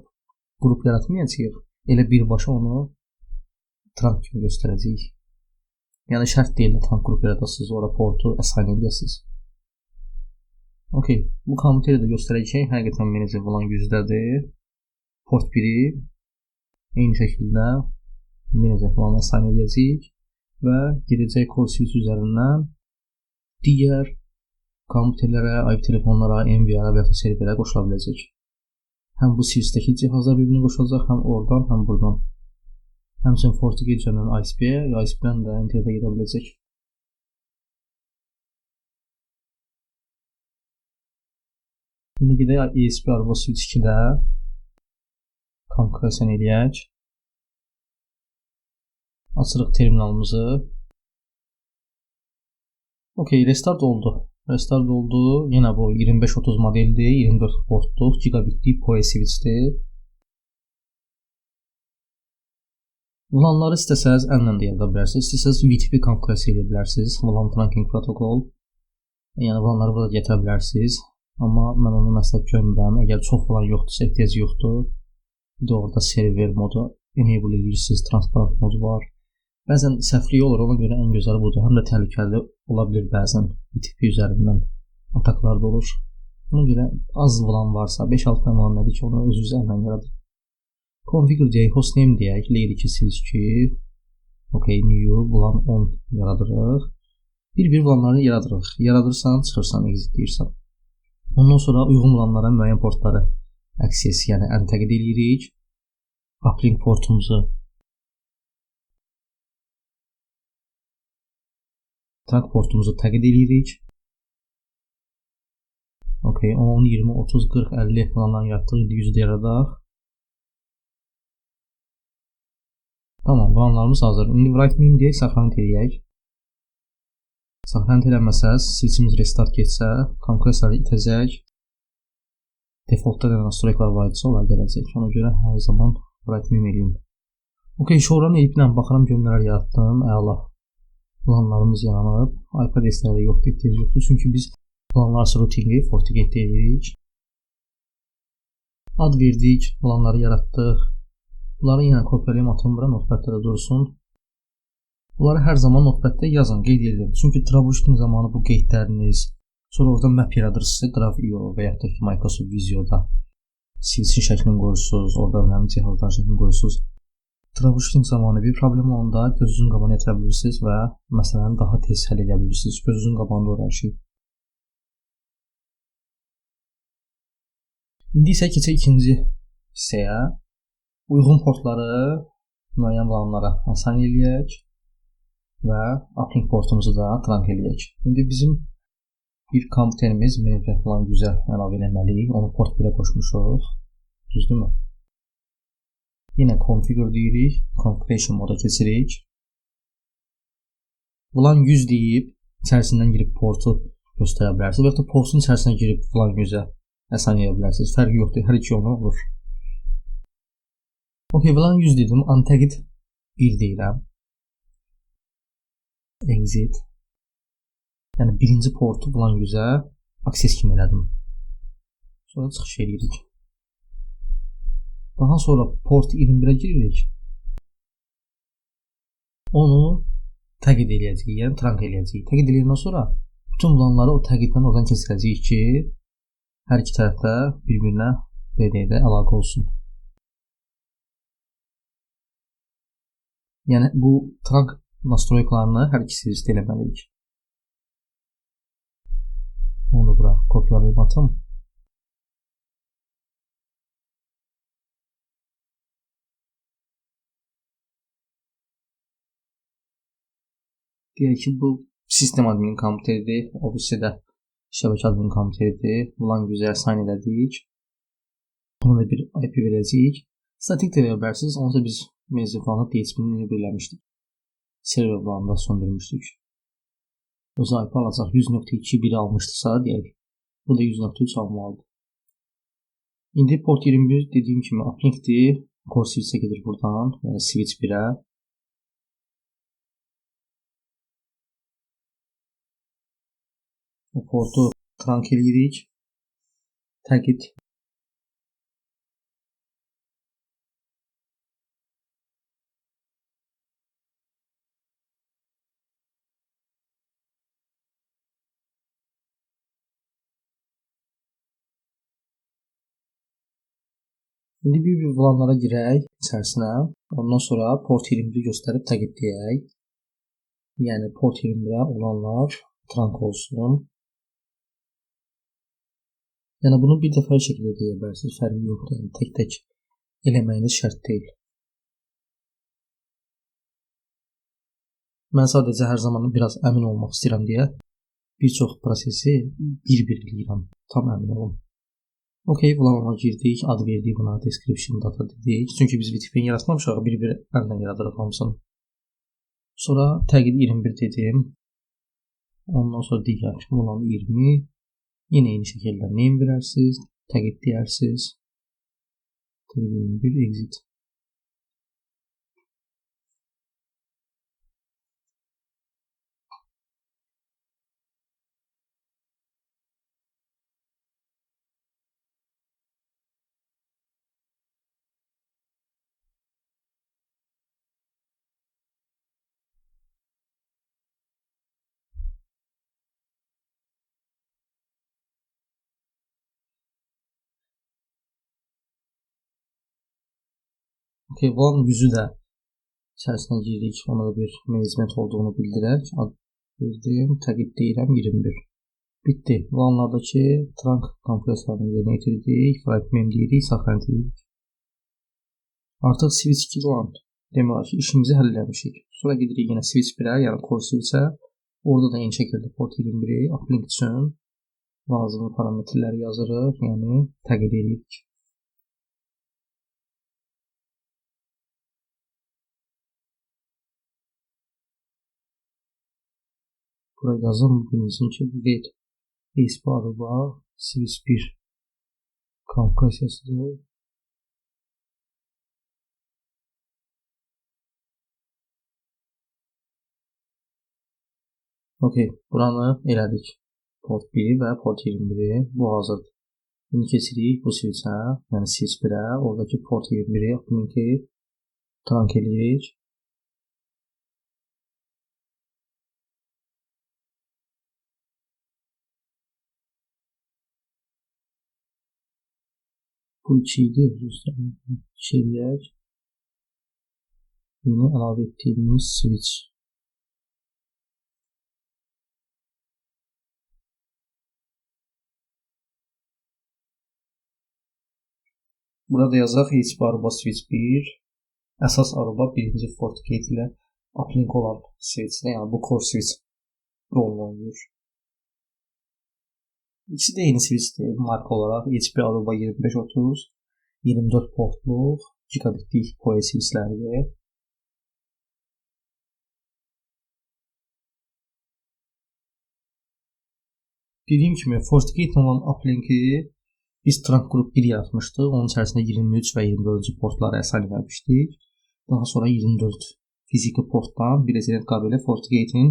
qrup yaratmayacağıq. Elə birbaşa onu trunk kimi göstərəcəyik. Yəni şərt deyil də trunk qrup yaradasınız, ora portu assign edəsiniz. Okay, bu kompüteri də göstərək ki, həqiqətən manager VLAN 100-dədir. Port 1-i eyni şəkildə manager VLAN assign edəcəyik və gedəcək Core Switch üzərindən digər kompüterlərə, IP telefonlara, NVR-a və yaxud da serverə qoşula biləcək. Həm bu switchdəki cihazlar bir-birinə qoşulacaq, həm oradan, həm buradan. Həmçinin FortiGate üzərindən ISP-yə, ISP-dən də internetə gedə biləcək. İndi gedək ESP Aruba Switch 2-də konfigurasiya eləyək. Açırıq terminalımızı. Okay, restart oldu. Restart oldu. Yenə bu 2530 modeldir, 24 portluq, gigabitlik PoE switchdir. VLAN-ları istəsəniz əllə də yarada bilərsiniz, istəsəniz VTP konfigurasiya edə bilərsiniz. VLAN trunking protokol. Yəni VLAN-ları burada gətirə bilərsiniz. Amma mən onu məsləhət görmürəm. Əgər çox VLAN yoxdursa, ehtiyac yoxdur. Bir də orada server modu enable edirsiniz, transparent modu var. Bəzən səhvlik olur, ona görə ən gözəli budur. Həm də təhlükəli ola bilər bəzən VTP üzərindən ataklar da olur. Ona görə az VLAN varsa, 5-6 dənə VLAN nədir ki, onu özünüz əldən yaradın. Configure deyək, hostname deyək, layer 2 switch 2, okay, new, VLAN 10 yaradırıq. Bir-bir VLAN-ları yaradırıq. Yaradırsan, çıxırsan, exit deyirsən. Ondan sonra uyğun VLAN-lara müəyyən portları access, yəni untagged eləyirik. Uplink portumuzu trunk portumuzu tagged eləyirik. Okay, 10, 20, 30, 40, 50 VLAN-ları yaratdıq. İndi 100-ü də yaradaq. Tamam, VLAN-larımız hazır. İndi write mem deyək, sahranit eləyək. Sahranit eləməsəz, switchimiz restart getsə, kompressorı itəcək. Defaultda da nastroykalar var idisə, onlar gələcək. Ona görə hər zaman write mem eləyin. Okay, show run ediblə baxıram görüm nələr yaratdım. Əla. VLAN-larımız yaranıb. IP adresləri yoxdur, ehtiyac yoxdur. Çünki biz VLAN-lar routingi FortiGate-də eləyirik. Ad verdik, VLAN-ları yaratdıq. Bunları yenə kopyalayım, atım bura, notepad-da da dursun. Bunları hər zaman notepad-da yazın, qeyd edin. Çünki troubleshooting zamanı bu qeydləriniz, sonra orada map yaradırsınız, Draw.io və yaxud da ki, Microsoft Visio-da switch-in şəklini qoyursunuz, orada önəmli cihazların şəklini qoyursunuz. Troubleshooting zamanı bir problem olanda gözünüzün qabağına gətirə bilirsiniz və məsələni daha tez həll edə bilirsiniz. Gözünüzün qabağında olur hər şey. İndi isə keçək ikinci hissəyə. Uyğun portları müəyyən VLAN-lara assign eləyək və uplink portumuzu da trunk eləyək. İndi bizim bir kompüterimiz management VLAN 100-ə əlavə eləməliyik. Onu port 1-ə qoşmuşuq. Düzdürmü? Yenə configure deyirik. Configuration moda keçirik. VLAN 100 deyib içərisindən girib portu göstərə bilərsiniz və yaxud da portun içərisinə girib VLAN 100-ə assign edə bilərsiniz. Fərqi yoxdur. Hər iki yolla olur. Okay, VLAN 100 dedim. Untagged 1 deyirəm. Exit. Yəni birinci portu VLAN 100-ə access kimi elədim. Sonra çıxış eləyirik. Daha sonra port 21-ə giririk. Onu tagged eləyəcəyik, yəni trunk eləyəcəyik. Tagged eləyəndən sonra bütün VLAN-ları o taggeddən oradan keçirəcəyik ki, hər iki tərəfdə bir-birinə belə deyək də əlaqə olsun. Yəni bu trunk nastroykalarını hər iki servisdə eləməliyik. Onu bura kopyalayıb atım. Deyək ki, bu sistem admin kompüteridir. O birisi də şəbəkə admin kompüteridir. VLAN 100-ə assign elədik. Buna da bir IP verəcəyik. Statik də verə bilərsiniz. Onsuz da biz mevzu VLAN-ı DHCP-ni birləmişdik. Server VLAN-da söndürmüşdük. Özü IP alacaq. 100.2 1 almışdısa, deyək. Bu da 100.3 almalıdır. İndi port 21 dediyim kimi uplinkdir. Core switch-ə gedir buradan. Yəni switch 1-ə. Bu portu trunk eləyirik. Tagged. İndi bir-bir VLAN-lara girək içərisinə. Ondan sonra port 21-i göstərib tagged deyək. Yəni port 21-ə olanlar trunk olsun. Yəni bunu bir dəfə şəkildə deyə bilərsiniz. Fərqi yoxdur. Yəni tək-tək eləməyiniz şərt deyil. Mən sadəcə hər zaman biraz əmin olmaq istəyirəm deyə bir çox prosesi bir-bir eləyirəm. Tam əmin olum. Okay, VLAN-a girdik, ad verdik buna, description data dedik. Çünki biz VTP-ni yaratmamışıq, bir-bir əldən yaradırıq hamısını. Sonra tagged 21 dedim. Ondan sonra digər VLAN 20. Yenə eyni şəkildə name verərsiniz, tagged deyərsiniz. Tagged 21 exit. Okay, VLAN 100-ü də içərisinə giririk. Ona da bir management olduğunu bildirək. Ad Verdim, təqib deyirəm 21. Bitdi. VLAN-lardakı trunk konfigurasiyalarını yerinə yetirdik. Write mem deyirik, saxlanı deyirik. Artıq switch 2 LAN demək olar ki, işimizi həll eləmişik. Sonra gedirik yenə switch 1-ə, yəni core switch-ə. Orada da eyni şəkildə port 21-i uplink üçün lazımlı parametrləri yazırıq, yəni təqib edirik. Bura yazım, bilinsin ki, bu qeyd HP Aruba switch 1 konfigurasiyasıdır. Okey, buranı elədik. Port 1 və port 21-i bu hazırdır. İndi keçirik bu switch-ə, yəni switch 1-ə, oradakı port 21-i uplink-i trunk eləyirik. Bu 2 idi, 2 eləyək. Yeni əlavə etdiyimiz switch. Burada yazaq HP Aruba switch 1, əsas Aruba birinci FortiGate ilə uplink olan switch-də, yəni bu core switch rolunu oynayır. İkisi də eyni switchdir, marka olaraq HP Aruba 2530, 24 portluq, gigabitlik PoE switchlərdir. Dediyim kimi, FortiGate olan uplinki biz trunk qrup 1 yaratmışdıq. Onun içərisində 23 və 24-cü portları əsasən vermişdik. Daha sonra 24 fiziki portdan bir Ethernet kabeli FortiGate-in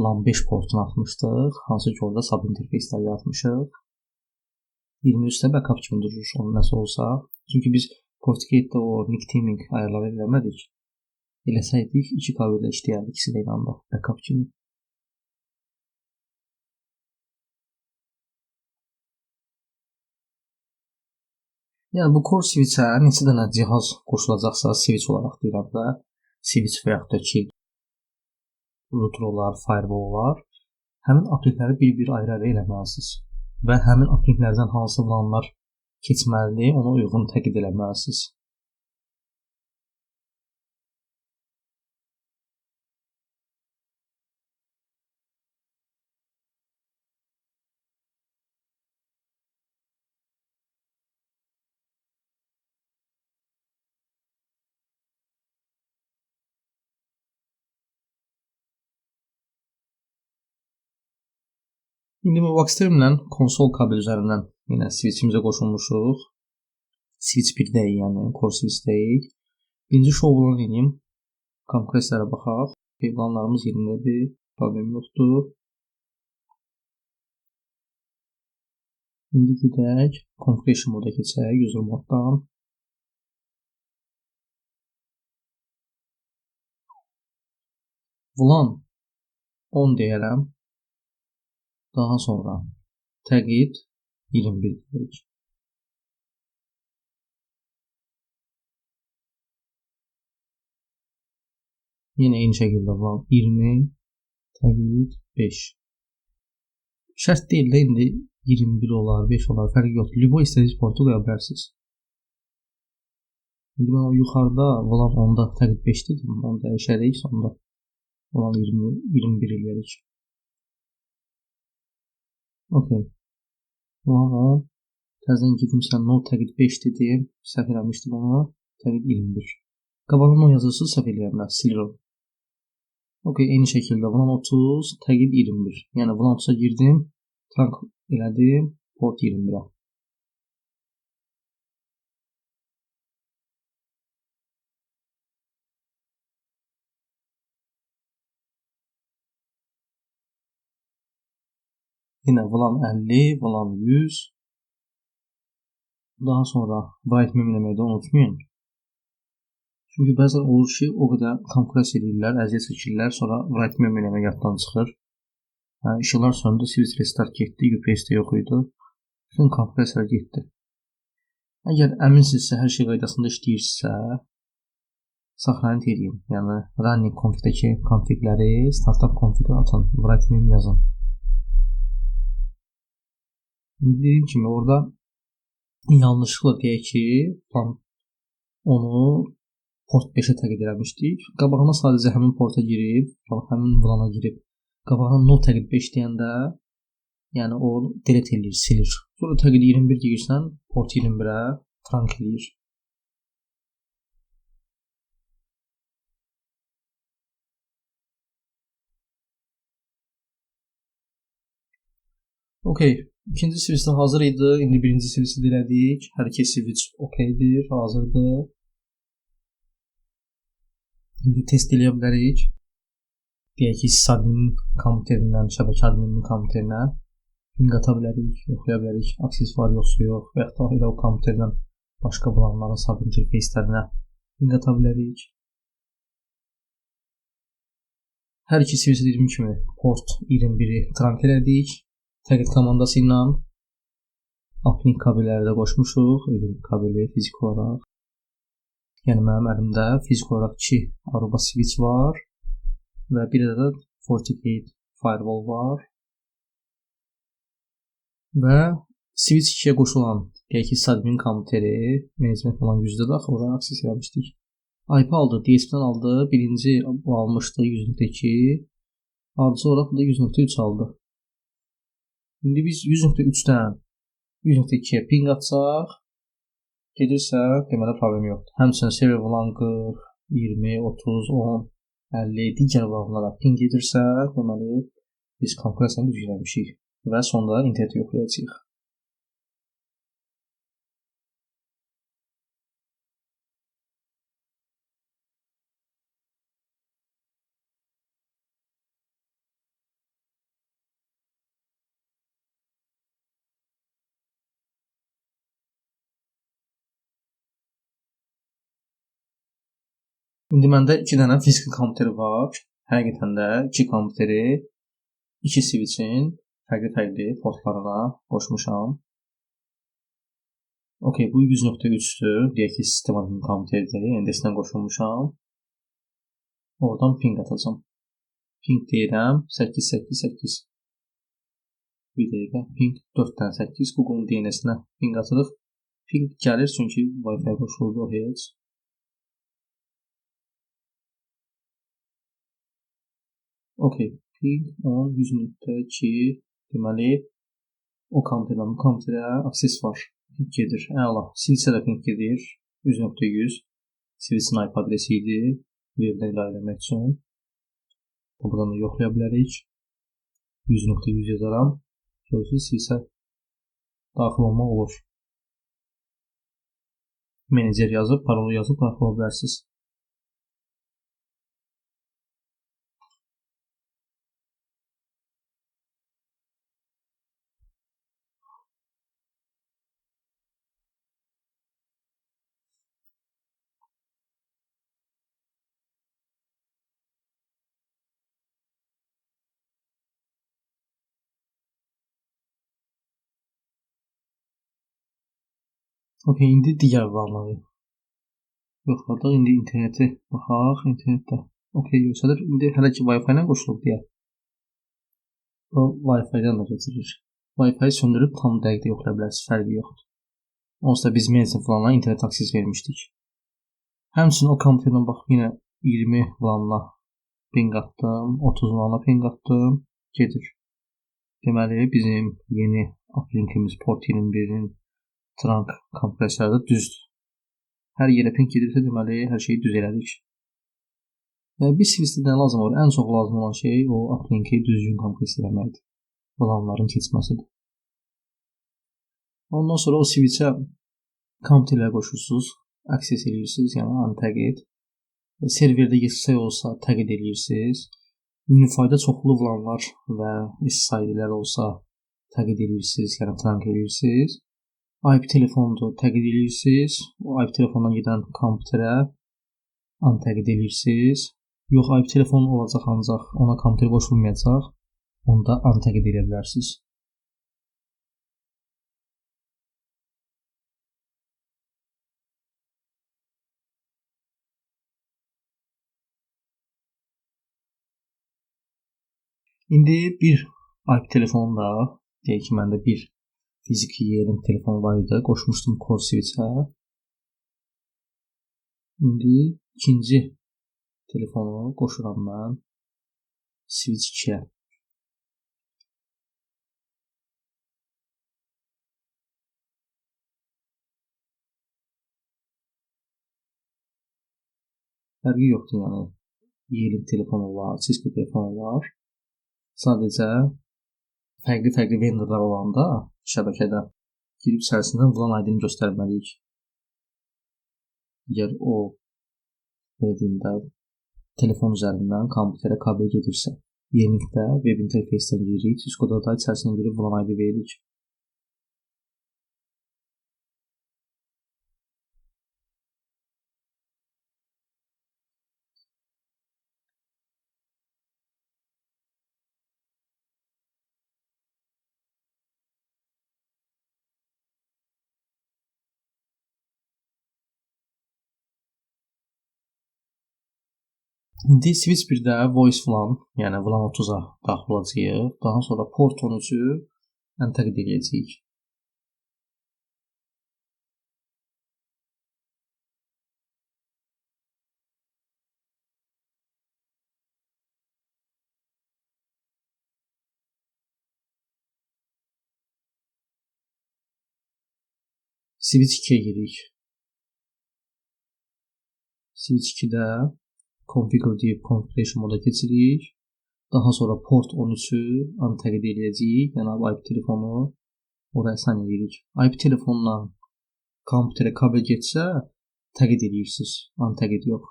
LAN 5 portunu atmışdıq. Hansı ki, orada sub interfeyslər yaratmışıq. 23-də backup kimi durur, onun nəsə olsa. Çünki biz FortiGate-də o NIC teaming ayarları eləmədik. Eləsəydik, iki kabellə işləyərdik ikisi də eyni anda backup kimi. Yəni bu core switch-ə neçə dənə cihaz qoşulacaqsa, switch olaraq deyirəm də, switch və yaxud da ki, router olar, firewall olar, həmin uplinkləri bir-bir ayrı-ayrı eləməlisiniz. Və həmin uplinklərdən hansı VLAN-lar keçməlidir, ona uyğun təqib eləməlisiniz. İndi bu Waxtermlə konsol kabel üzərindən yenə switch-imizə qoşulmuşuq. Switch 1-dəyik, yəni core switch-dəyik. Birinci show VLAN eləyim. Kompreslərə baxaq. VLAN-larımız yerindədir, problem yoxdur. İndi gedək, configuration moda keçək, user moddan. VLAN 10 deyərəm. Daha sonra təqib 21 deyirik. Yenə eyni şəkildə VLAN 20, təqib 5. Şərt deyil də indi 21 olar, 5 olar, fərqi yoxdur. Lübo istədiyiniz portu qoya bilərsiniz. İndi mən o yuxarıda VLAN 10-da təqib 5 dedim, onu dəyişərik, sonra VLAN 20, 21 eləyərik. Okey. VLAN 10. Təzədən gedim sən 0 təqib 5 dedim. Səhv eləmişdim onu. Təqib 21. Qabağına 0 yazırsınız, səhv eləyərlər. Silir onu. Okey, eyni şəkildə VLAN 30 təqib 21. Yəni VLAN 30-a girdim. Trunk elədim. Port 21-ə. Yenə VLAN 50, VLAN 100. Daha sonra write mem eləməyi də unutmayın. Çünki bəzən olur ki, o qədər konfigurasiya eləyirlər, əziyyət çəkirlər, sonra write mem eləmək yaddan çıxır. Yəni, işıqlar söndü, switch restart getdi, UPS də yox idi. Bütün konfigurasiyalar getdi. Əgər əminsinizsə, hər şey qaydasında işləyirsə, Saqranit eləyin. Yəni running config-dəki config-ləri startup config-ə atın. Write mem yazın. İndi dediyim kimi orada yanlışlıqla deyək ki, onu port 5-ə təqid eləmişdik. Qabağına sadəcə həmin porta girib, həmin VLAN-a girib, qabağına no təqid 5 deyəndə, yəni o delete eləyir, silir. Sonra təqid 21 deyirsən, port 21-ə trunk eləyir. Okey, ikinci switch də hazır idi. İndi birinci switch-i elədik. Hər iki switch okeydir, hazırdır. İndi test eləyə bilərik. Deyək ki, sysadminin kompüterindən, şəbəkə admininin kompüterinə ping ata bilərik, yoxlaya bilərik. Akses var, yoxsa yox və yaxud da elə o kompüterdən başqa VLAN-ların sub interfeyslərinə ping ata bilərik. Hər iki switch dediyim kimi port 21-i trunk elədik. Təqid komandası ilə uplink kabelləri də qoşmuşuq, Ethernet kabeli fiziki olaraq. Yəni mənim əlimdə fiziki olaraq 2 Aruba switch var və bir də FortiGate firewall var. Və switch 2-yə qoşulan, deyək ki, sysadmin kompüteri, menecment olan yüzdə də axı ora akses eləmişdik. IP aldı, DSP-dən aldı, birinci bu almışdı 100.2, ardıcı olaraq bu da 100.3 aldı. İndi biz 100.3-dən 100.2-yə ping atsaq, gedirsə, deməli problem yoxdur. Həmçinin server VLAN 40, 20, 30, 10, 50 digər VLAN-lara ping gedirsə, deməli biz konfigurasiyanı düzgün eləmişik və sonda interneti yoxlayacağıq. İndi məndə 2 dənə fiziki kompüter var. Həqiqətən də 2 kompüteri 2 switch-in fərqli-fərqli portlarına qoşmuşam. Okey, bu 100.3-dür. Deyək ki, sistem admin kompüteridir. NDS-dən qoşulmuşam. Oradan ping atacağam. Ping deyirəm 888. Bir dəqiqə. Ping 4 dənə 8. Google-un DNS-nə ping atırıq. Ping gəlir çünki Wi-Fi qoşuldu o heç. Okey, ping 10, 100.2, deməli, o kompüterdən bu kompüterə akses var. Ping gedir. Əla, switch-ə də ping gedir. 100.100 switch-in IP adresi idi. Webdən ilavə eləmək üçün. Buradan da yoxlaya bilərik. 100.100 yazaram. Görürsünüz, switch-ə daxil olmaq olur. Menecer yazıb, parolu yazıb daxil ola bilərsiniz. Okey, indi digər VLAN-ları yoxladıq. İndi interneti baxaq. İnternetdə okey göstərir. İndi hələ ki Wi-Fi ilə qoşulub deyə. O Wi-Fi-dən də getirir. Wi-Fi-yi söndürüb tam dəqiqdə yoxlaya bilərsiniz. Fərqi yoxdur. Onsuz da biz menecment VLAN-a internet akses vermişdik. Həmçinin o kompüterdən bax yenə 20 VLAN-a ping attım, 30 VLAN-a ping attım. Gedir. Deməli bizim yeni uplinkimiz port 21-in trunk kompressorları da düzdür. Hər yerə ping gedirsə deməli hər şeyi düz elədik. Yəni bir switch-də nə lazım olur? Ən çox lazım olan şey o uplinki düzgün kompress eləməkdir. VLAN-ların keçməsidir. Ondan sonra o switch-ə kompüterlə qoşursunuz, access eləyirsiniz, yəni untagged. Serverdə SSI olsa tag eləyirsiniz. Unify-da çoxlu VLAN-lar və SSID-lər olsa tag eləyirsiniz, yəni trunk eləyirsiniz. IP telefondur, təqid eləyirsiniz. O IP telefondan gedən kompüterə untəqid eləyirsiniz. Yox, IP telefon olacaq ancaq ona kompüter qoşulmayacaq. Onda untəqid eləyə bilərsiniz. İndi bir IP telefonu da, deyək ki, məndə bir fiziki yerin telefonu var idi, qoşmuşdum core switch-ə. İndi ikinci telefonu qoşuram mən switch 2-yə. Fərqi yoxdur, yəni Yealink telefonu var, Cisco telefonu var. Sadəcə fərqli-fərqli vendorlar olanda şəbəkədə girib içərisindən VLAN ID-ni göstərməliyik. Əgər o verdiyində telefon üzərindən kompüterə kabel gedirsə, Yealinkdə web interfeysdən giririk, Cisco-da da içərisindən girib VLAN ID veririk. İndi Switch 1-də Voice VLAN, yəni VLAN 30-a daxil olacağıq. Daha sonra port 13-ü untagged eləyəcəyik. Switch 2-yə giririk. Switch 2-də configure deyib configuration moda keçirik. Daha sonra port 13-ü untagged eləyəcəyik. Yəni IP telefonu oraya assign edirik. IP telefonla kompüterə kabel getsə tagged eləyirsiniz. Untagged yox.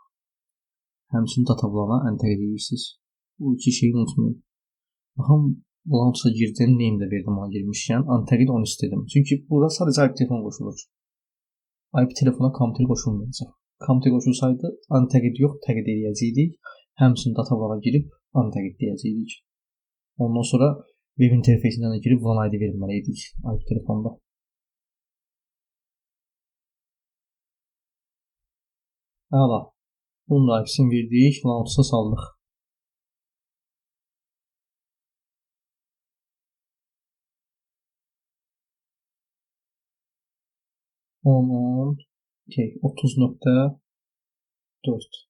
Həmçinin data VLAN-a untagged eləyirsiniz. Bu iki şeyi unutmayın. Baxın, VLAN 30-a girdim, name də verdim ona girmişkən. Untagged 13 dedim. Çünki burada sadəcə IP telefon qoşulur. IP telefona kompüter qoşulmayacaq. Kompüter qoşulsaydı untagged yox, tagged eləyəcəkdik. Həmçinin data VLAN-a girib untagged deyəcəkdik. Ondan sonra web interfeysindən də girib VLAN ID verməli idik IP telefonda. Əla. Bunu da IP-sini verdik, VLAN 30-a saldıq. On, 10, okay, 30.4.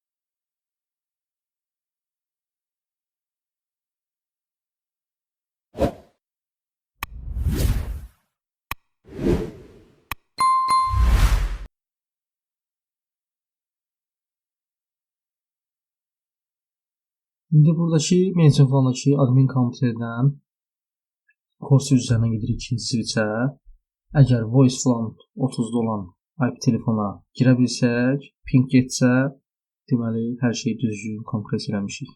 İndi buradakı management VLAN-dakı admin kompüterdən core üzərinə gedirik ikinci switch-ə. Əgər Voice VLAN 30-da olan IP telefona girə bilsək, ping getsə, deməli hər şeyi düzgün kompress eləmişik.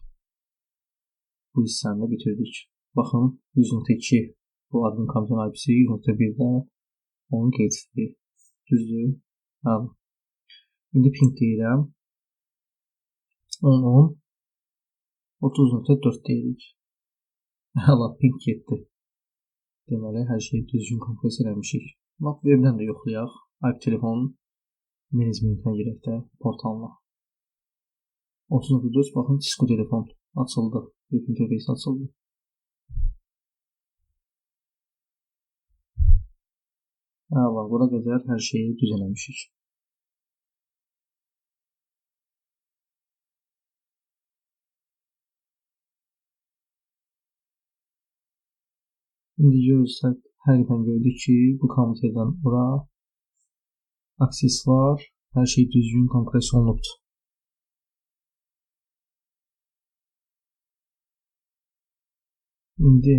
Bu hissəni də bitirdik. Baxın, 100.2 bu admin kompüterin IP-si, 100.1-də onun gateway. Düzdür? Bəli. İndi ping deyirəm. 10 10 30.4 deyirik. Əla, ping getdi. Deməli, hər şeyi düzgün kompress eləmişik. Bax, webdən də yoxlayaq. IP telefonun managementinə girək də portalına. 30.4, baxın, Cisco telefon açıldı. Web interfeysi açıldı. Əla, bura qədər hər şeyi düz eləmişik. İndi görürsək, həqiqətən gördük ki, bu kompüterdən ora akses var. Hər şey düzgün kompress olunubdur. İndi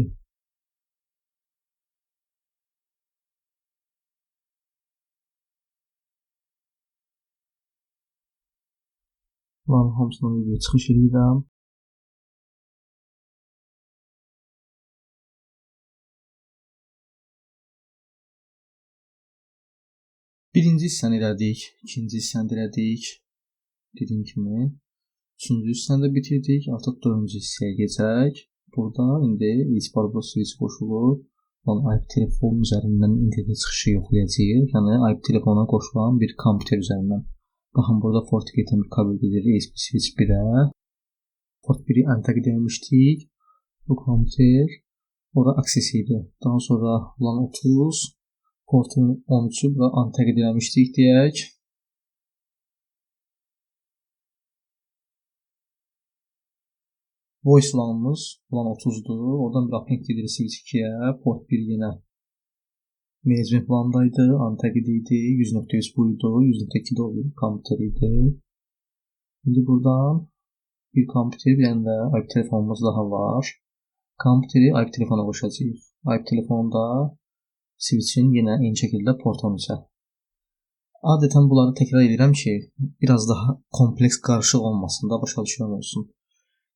bunların hamısından bir çıxış edirəm. Birinci hissəni elədik, ikinci hissəni də elədik, dediyim kimi. Üçüncü hissəni də bitirdik, artıq dördüncü hissəyə keçək. Burada indi etibar switch qoşulur. IP telefon üzərindən internet çıxışı yoxlayacağıq. Yəni IP telefona qoşulan bir kompüter üzərindən. Baxın, burada FortiGate-dən bir kabel gedir ASP switch 1-ə. Port 1-i untagged eləmişdik. Bu kompüter ora access idi. Daha sonra VLAN 30, portun 13-ü bura untagged eləmişdik deyək. Voice VLAN-ımız VLAN 30-dur. Oradan bir uplink gedir switch 2-yə, port 1 yenə management VLAN-daydı, untagged idi, 100.3 buydu, 100.2 də o bir kompüter idi. İndi buradan bir kompüter, bir dənə də IP telefonumuz daha var. Kompüteri IP telefona qoşacağıq. IP telefonda switch-in yenə eyni şəkildə port 13-ə. Adətən bunları təkrar edirəm ki, biraz daha kompleks, qarışıq olmasın da, başa düşən olsun.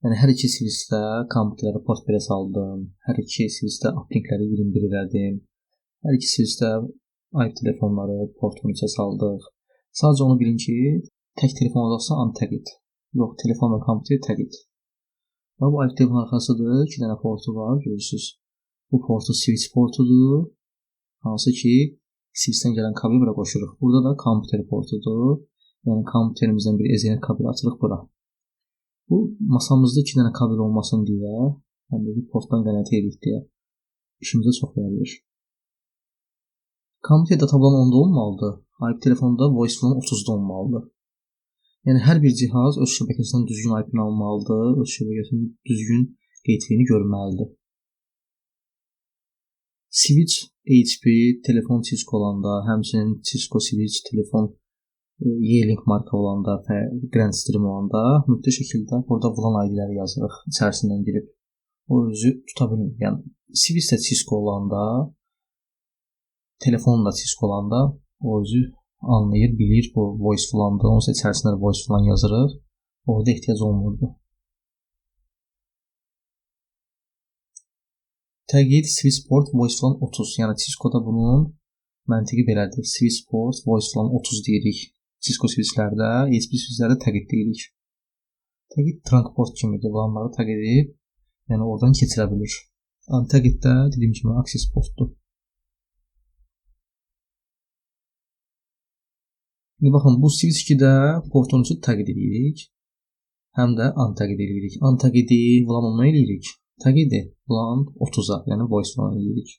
Yəni hər iki switch-də kompüterləri port 1-ə saldım, hər iki switch-də uplinkləri 21 elədim, hər iki switch-də IP telefonları port 13-ə saldıq. Sadəcə onu bilin ki, tək telefon olacaqsa untagged. Yox, telefon və kompüter tagged. Bax, bu IP telefon arxasıdır, 2 dənə portu var, görürsünüz. Bu portu switch portudur, hansı ki, switch-dən gələn kabeli bura qoşuruq. Burada da kompüter portudur, yəni kompüterimizdən bir Ethernet kabeli açırıq bura. Bu, masamızda 2 dənə kabel olmasın deyə, həm də ki, portdan qənaət edirik deyə işimizə çox yarayır. Kompüter data VLAN 10-da olmalıdır, IP telefonda voice VLAN 30-da olmalıdır. Yəni, hər bir cihaz öz şəbəkəsindən düzgün IP-ni almalıdır, öz şəbəkəsinin düzgün gateway-ni görməlidir. Switch HP, telefon Cisco olanda, həmçinin Cisco Switch, telefon Yealink marka olanda, Grandstream olanda mütləq şəkildə burada VLAN I D-ləri yazırıq içərisindən girib. O özü tuta bilmir. Yəni, Switch də Cisco olanda, telefon da Cisco olanda o özü anlayır, bilir bu voice VLAN-dır. Onsuz içərisində də voice VLAN yazırıq. Orada ehtiyac olmurdu. Tagged switch port voice VLAN 30. Yəni Cisco-da bunun məntiqi belədir. Switch port voice VLAN 30 deyirik. Cisco switchlərdə, HP switchlərdə tagged deyirik. Tagged trunk port kimidir. VLAN-ları tag edib, yəni oradan keçirə bilir. Untagged-də dediyim kimi access portdur. İndi baxın, bu switch 2-də port 13-ü tagged edirik. Həm də untagged edirik. Untagged-i VLAN 10-a eləyirik. Tagged-i VLAN 30-a, yəni voice VLAN eləyirik.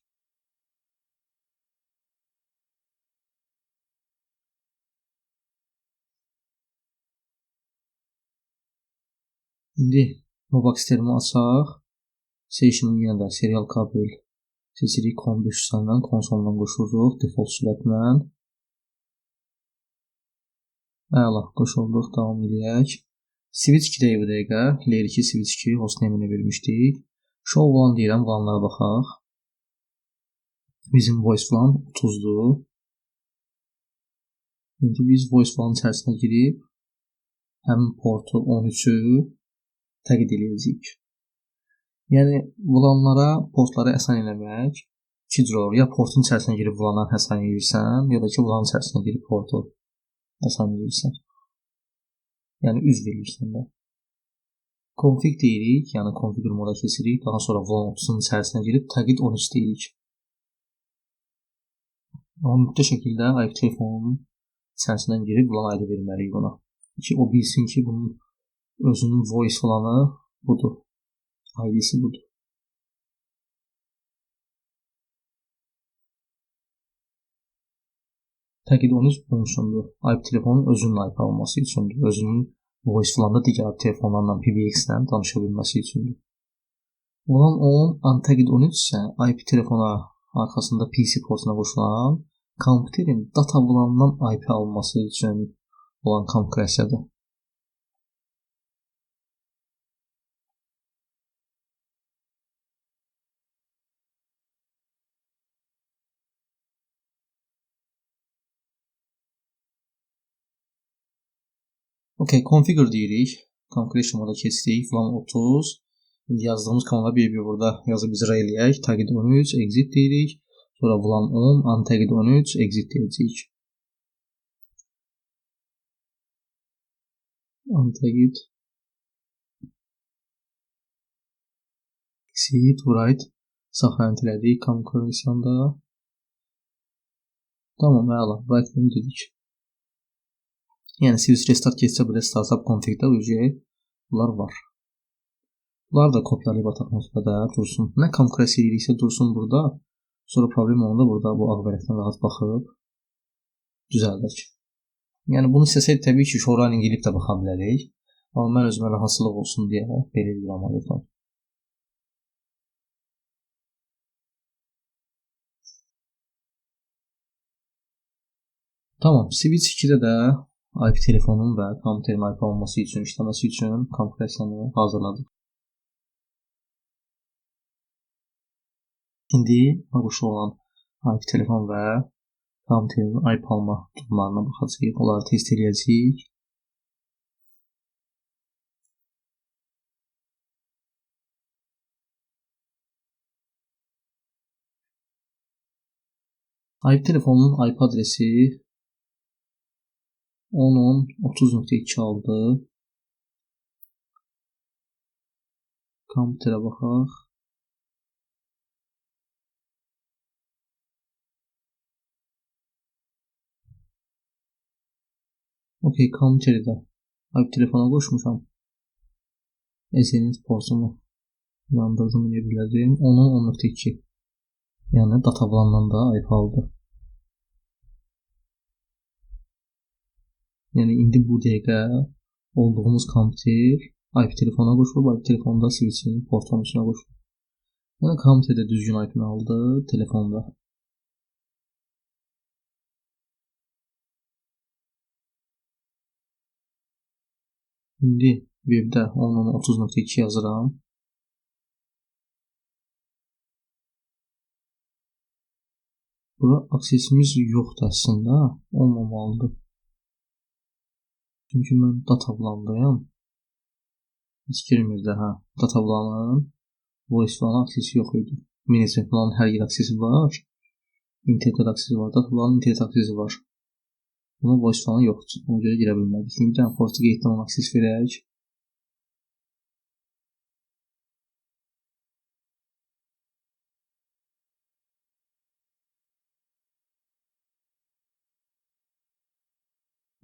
İndi Mobax termi açaq. Session-ın yenə də serial kabel seçirik. COM 500-dən konsoldan qoşuruq default sürətlə. Əla, qoşulduq, davam eləyək. Switch 2-də bu dəqiqə, Layer 2 Switch 2 hostname-ini vermişdik. Show VLAN deyirəm, VLAN-lara baxaq. Bizim voice VLAN 30-dur. İndi biz voice VLAN içərisinə girib həmin portu 13-ü təqid eləyəcəyik. Yəni, VLAN-lara portları əsan eləmək iki cür olur. Ya portun içərisinə girib VLAN-a əsan eləyirsən, ya da ki, VLAN içərisinə girib portu əsan eləyirsən. Yəni, üzv eləyirsən də. Config deyirik, yəni configure moda keçirik. Daha sonra VLAN 30-un içərisinə girib tagged 13 deyirik. Amma mütləq şəkildə IP telefonunun içərisindən girib VLAN ID verməliyik ona. Ki, o bilsin ki, bunun özünün voice VLAN-ı budur. I D-si budur. Tagged 13 bunun üçündür. IP telefonun özünün IP alması üçündür. Özünün voice VLAN-da digər IP telefonlarla, PBX-lə danışa bilməsi üçündür. VLAN 10, untagged 13 isə IP telefona arxasında PC portuna qoşulan kompüterin data VLAN-dan IP alması üçün olan konfigurasiyadır. Okay, configure deyirik. Configuration moda keçdik. VLAN 30. İndi yazdığımız komanda bir-bir burada yazıb icra eləyək. Tagged 13, exit deyirik. Sonra VLAN 10, untagged 13, exit deyəcəyik. Untagged. Exit, write. Sahranət elədik konfigurasiyonda. Tamam, əla. Write dedik. Yəni, switch restart keçsə belə startup config-də UGA bunlar var. Bunları da kopyalayıb ataq notpada dursun. Nə konfigurasiya eləyiriksə dursun burada. Sonra problem olanda burada bu ağ vərəqdən rahat baxıb düzəldək. Yəni bunu istəsək təbii ki, show running eləyib də baxa bilərik. Amma mən özümə rahatsızlıq olsun deyə belə eləyirəm adətən. Tamam, Switch 2-də də IP telefonun və kompüterin IP olması üçün, işləməsi üçün konfigurasiyanı hazırladıq. İndi qoşulu olan IP telefon və kompüterin IP alma durumlarına baxacağıq. Onları test eləyəcəyik. IP telefonunun IP adresi 10.30.2 aldı. Kompüterə baxaq. Okey, kompüteri də IP telefona qoşmuşam. Ethernet portumu yandırdım, deyə bilərdim. 10.10.2. Yəni data VLAN-dan da IP aldı. Yəni indi bu dəqiqə olduğumuz kompüter IP telefona qoşulub, IP telefonda switch-in portunun içinə qoşulub. Yəni kompüterdə düzgün IP-ni aldı, telefonda. İndi webdə 10.30.2 yazıram. Bura aksesimiz yoxdur əslində, olmamalıdır. Çünki mən data VLAN-dayam. Heç girmir də, hə. Data VLAN-ın voice VLAN aksesi yox idi. Management VLAN-ın hər yer aksesi var. İnternet aksesi var. Data VLAN-ın internet aksesi var. Buna voice VLAN yoxdur. Ona görə girə bilmədik. İndi FortiGate-dən ona akses verək.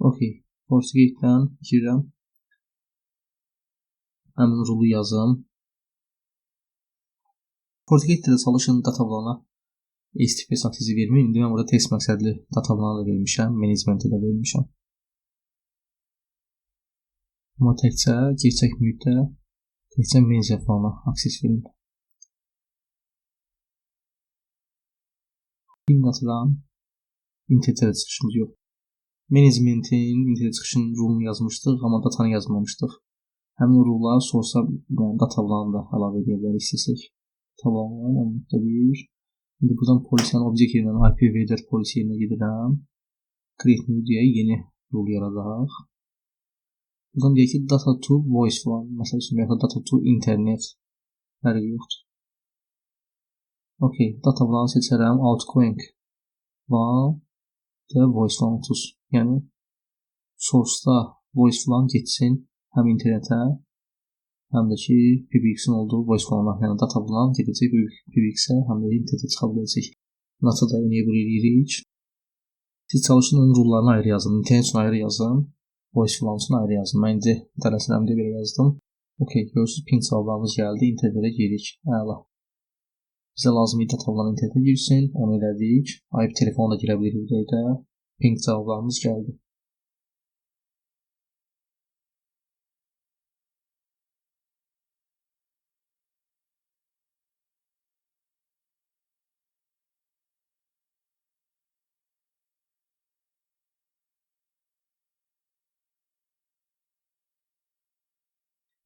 Okey. FortiGate-dən girirəm. Həmin rulu yazım. FortiGate-də də çalışın data VLAN-a HTTPS aksesi verməyin. İndi mən burada test məqsədli data VLAN-a da vermişəm, managementə də vermişəm. Amma təkcə gerçək mühitdə təkcə management VLAN-a akses verin. Ping atıram. İnternetə də çıxışımız yox. Managementin internet çıxışının rulunu yazmışdıq, amma datanı yazmamışdıq. Həmin rullar source-a, yəni data VLAN-ı da əlavə edə bilərik istəsək. Data VLAN 10.1. İndi buradan policy, yəni object yerinə IPv4 policy yerinə gedirəm. Create new deyə yeni rul yaradaq. Buradan deyək ki, data to voice VLAN, məsəl üçün, və ya data to internet fərqi yoxdur. Okey, data VLAN seçərəm, outgoing VLAN və voice VLAN 30. Yəni source-da voice VLAN getsin həm internetə, həm də ki PBX-in olduğu voice VLAN-a, yəni data VLAN gedəcək PBX-ə, həm də internetə çıxa biləcək. NAT-ı da enable edirik. Siz çalışın onun rullarını ayrı yazın, internet üçün ayrı yazın, voice VLAN üçün ayrı yazın. Mən indi tələsirəm deyə belə yazdım. Okey, görürsünüz ping cavablarımız gəldi, internetə giririk. Əla. Bizə lazım idi data VLAN internetə girsin, onu elədik. IP telefonu da girə bilirik bu dəqiqə. Ping cavablarımız gəldi.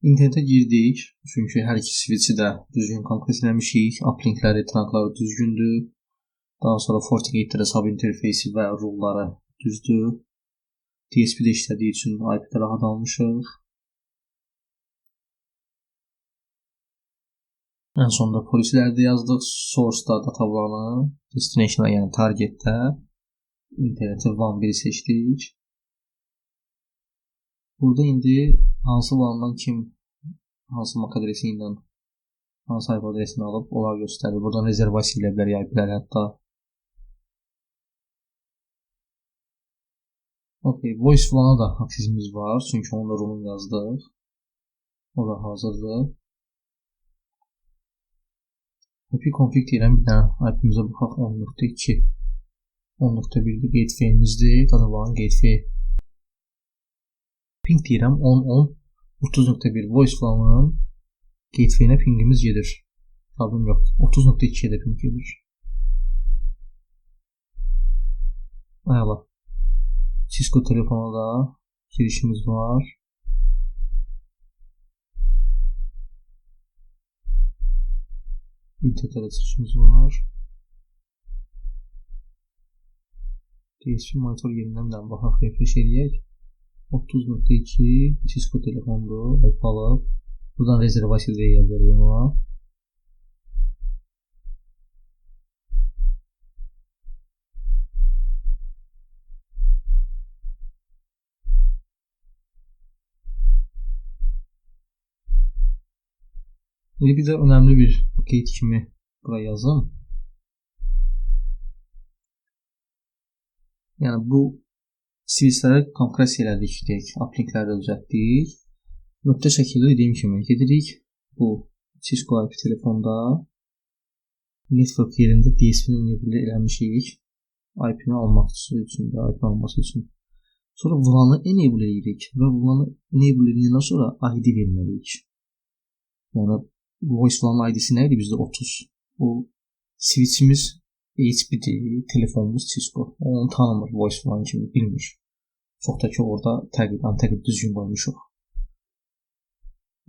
İnternetə girdik, çünki hər iki switch-i də düzgün konkret eləmişik. Uplinkləri, trunkları düzgündür. Daha sonra FortiGate-də sub interfeysi və rulları düzdür. DSP-də işlədiyi üçün IP-də rahat almışıq. Ən sonda policyləri də yazdıq. Source-da data VLAN-ı, destination-a, yəni targetdə interneti WAN 1-i seçdik. Burada indi hansı WAN-dan kim, hansı MAC adresi ilə, hansı IP adresini alıb, onlar göstərir. Buradan rezervasiya eləyə bilərik IP-ləri hətta. Okey, voice VLAN-a da aksesimiz var, çünki onu da rulunu yazdıq. O da hazırdır. Ipconfig deyirəm, bir dənə IP-mizə baxaq 10.2. 10.1-dir gateway-imizdir, data WLAN gateway. Ping deyirəm 10.10 30.1 voice WLAN-ın gateway-inə pingimiz gedir. Problem yoxdur. 30.2-yə də ping gedir. Əla. Cisco telefona da girişimiz var. İnternetə çıxışımız var. DSP monitor yerindən bir dənə baxaq, refresh eləyək. 30.2 Cisco telefondur, IP alıb. Buradan rezervasiya deyə bilərik ona. İndi bir də önəmli bir qeyd kimi bura yazım. Yəni bu switchləri konfigurasiya elədik, deyək, uplinkləri də düzəltdik. Nöqtə şəkildə dediyim kimi gedirik bu Cisco IP telefonda network yerində DSP-ni enable eləmişik. IP-ni almaq üçün də, IP alması üçün. Sonra VLAN-ı enable eləyirik və VLAN-ı enable eləyəndən sonra ID verməliyik. Yəni voice WLAN ID-si nə idi bizdə? 30. O switchimiz HP-dir, telefonumuz Cisco. O onu tanımır, voice WLAN kimi bilmir. Çox da ki orada təqib, təqib düzgün qoymuşuq.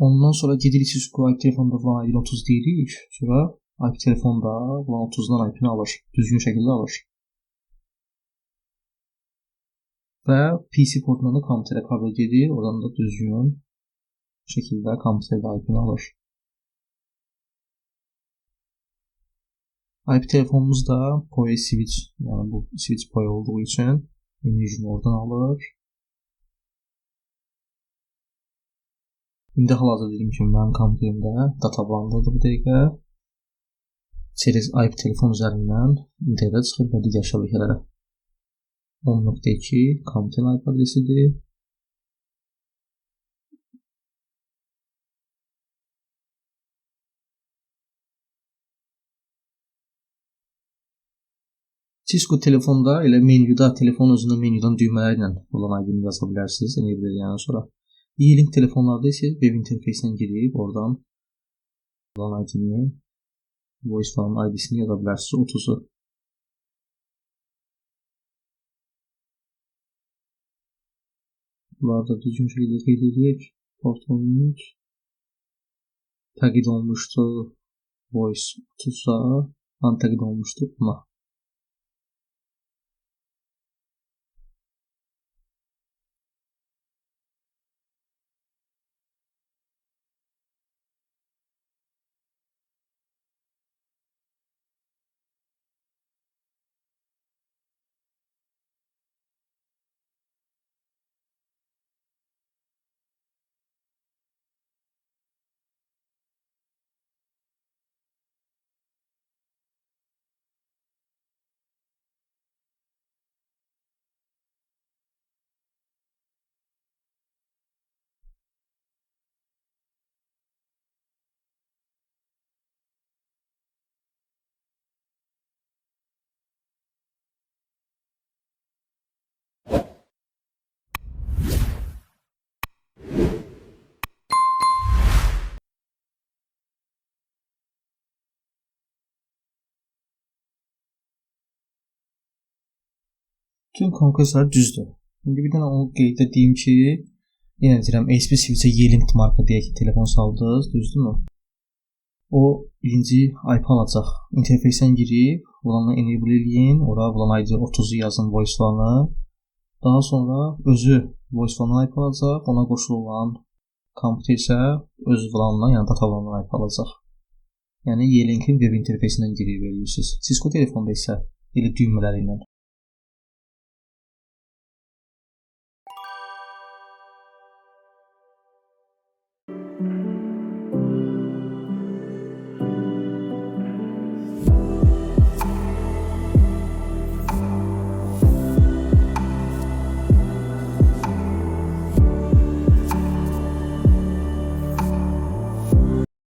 Ondan sonra gedirik Cisco IP telefonda WLAN ID 30 deyirik. Sonra IP telefonda WLAN 30-dan IP-ni alır. Düzgün şəkildə alır. Və PC portundan da kompüterə kabel gedir. Oradan da düzgün şəkildə kompüterdə IP-ni alır. IP telefonumuz da PoE switch, yəni bu switch PoE olduğu üçün enerjini oradan alır. İndi hal-hazırda dediyim kimi mənim kompüterimdə data WLAN-dadır bu dəqiqə. Через IP telefon üzərindən internetə çıxır və digər şəbəkələrə. 10.2 kompüterin IP adresidir. Cisco telefonda elə menyuda, telefon özündə menyudan düymələrlə olan ID-ni yaza bilərsiniz, enable edəndən sonra. Yealink telefonlarda isə web interfeysinə girib oradan olan ID-ni, voice WLAN ID-sini yaza bilərsiniz, 30-u. Bunları da düzgün şəkildə qeyd edək. Port 13 təqid olmuşdu voice 30-a, təqid olmuşdu buna. Bütün konfigurasiyalar düzdür. İndi bir dənə onu qeyd edeyim ki, yenə deyirəm, HP switch-ə Yealink marka deyək ki, telefon saldınız, düzdürmü? O birinci IP alacaq. İnterfeysdən girib, WLAN-ı enable eləyin, ora WLAN ID 30-u yazın voice WLAN-ı. Daha sonra özü voice WLAN-ı IP alacaq, ona qoşulu olan kompüter isə öz WLAN-dan, yəni data WLAN-dan IP alacaq. Yəni Yealink-in web interfeysindən girib eləyirsiniz. Cisco telefonda isə elə düymələri ilə.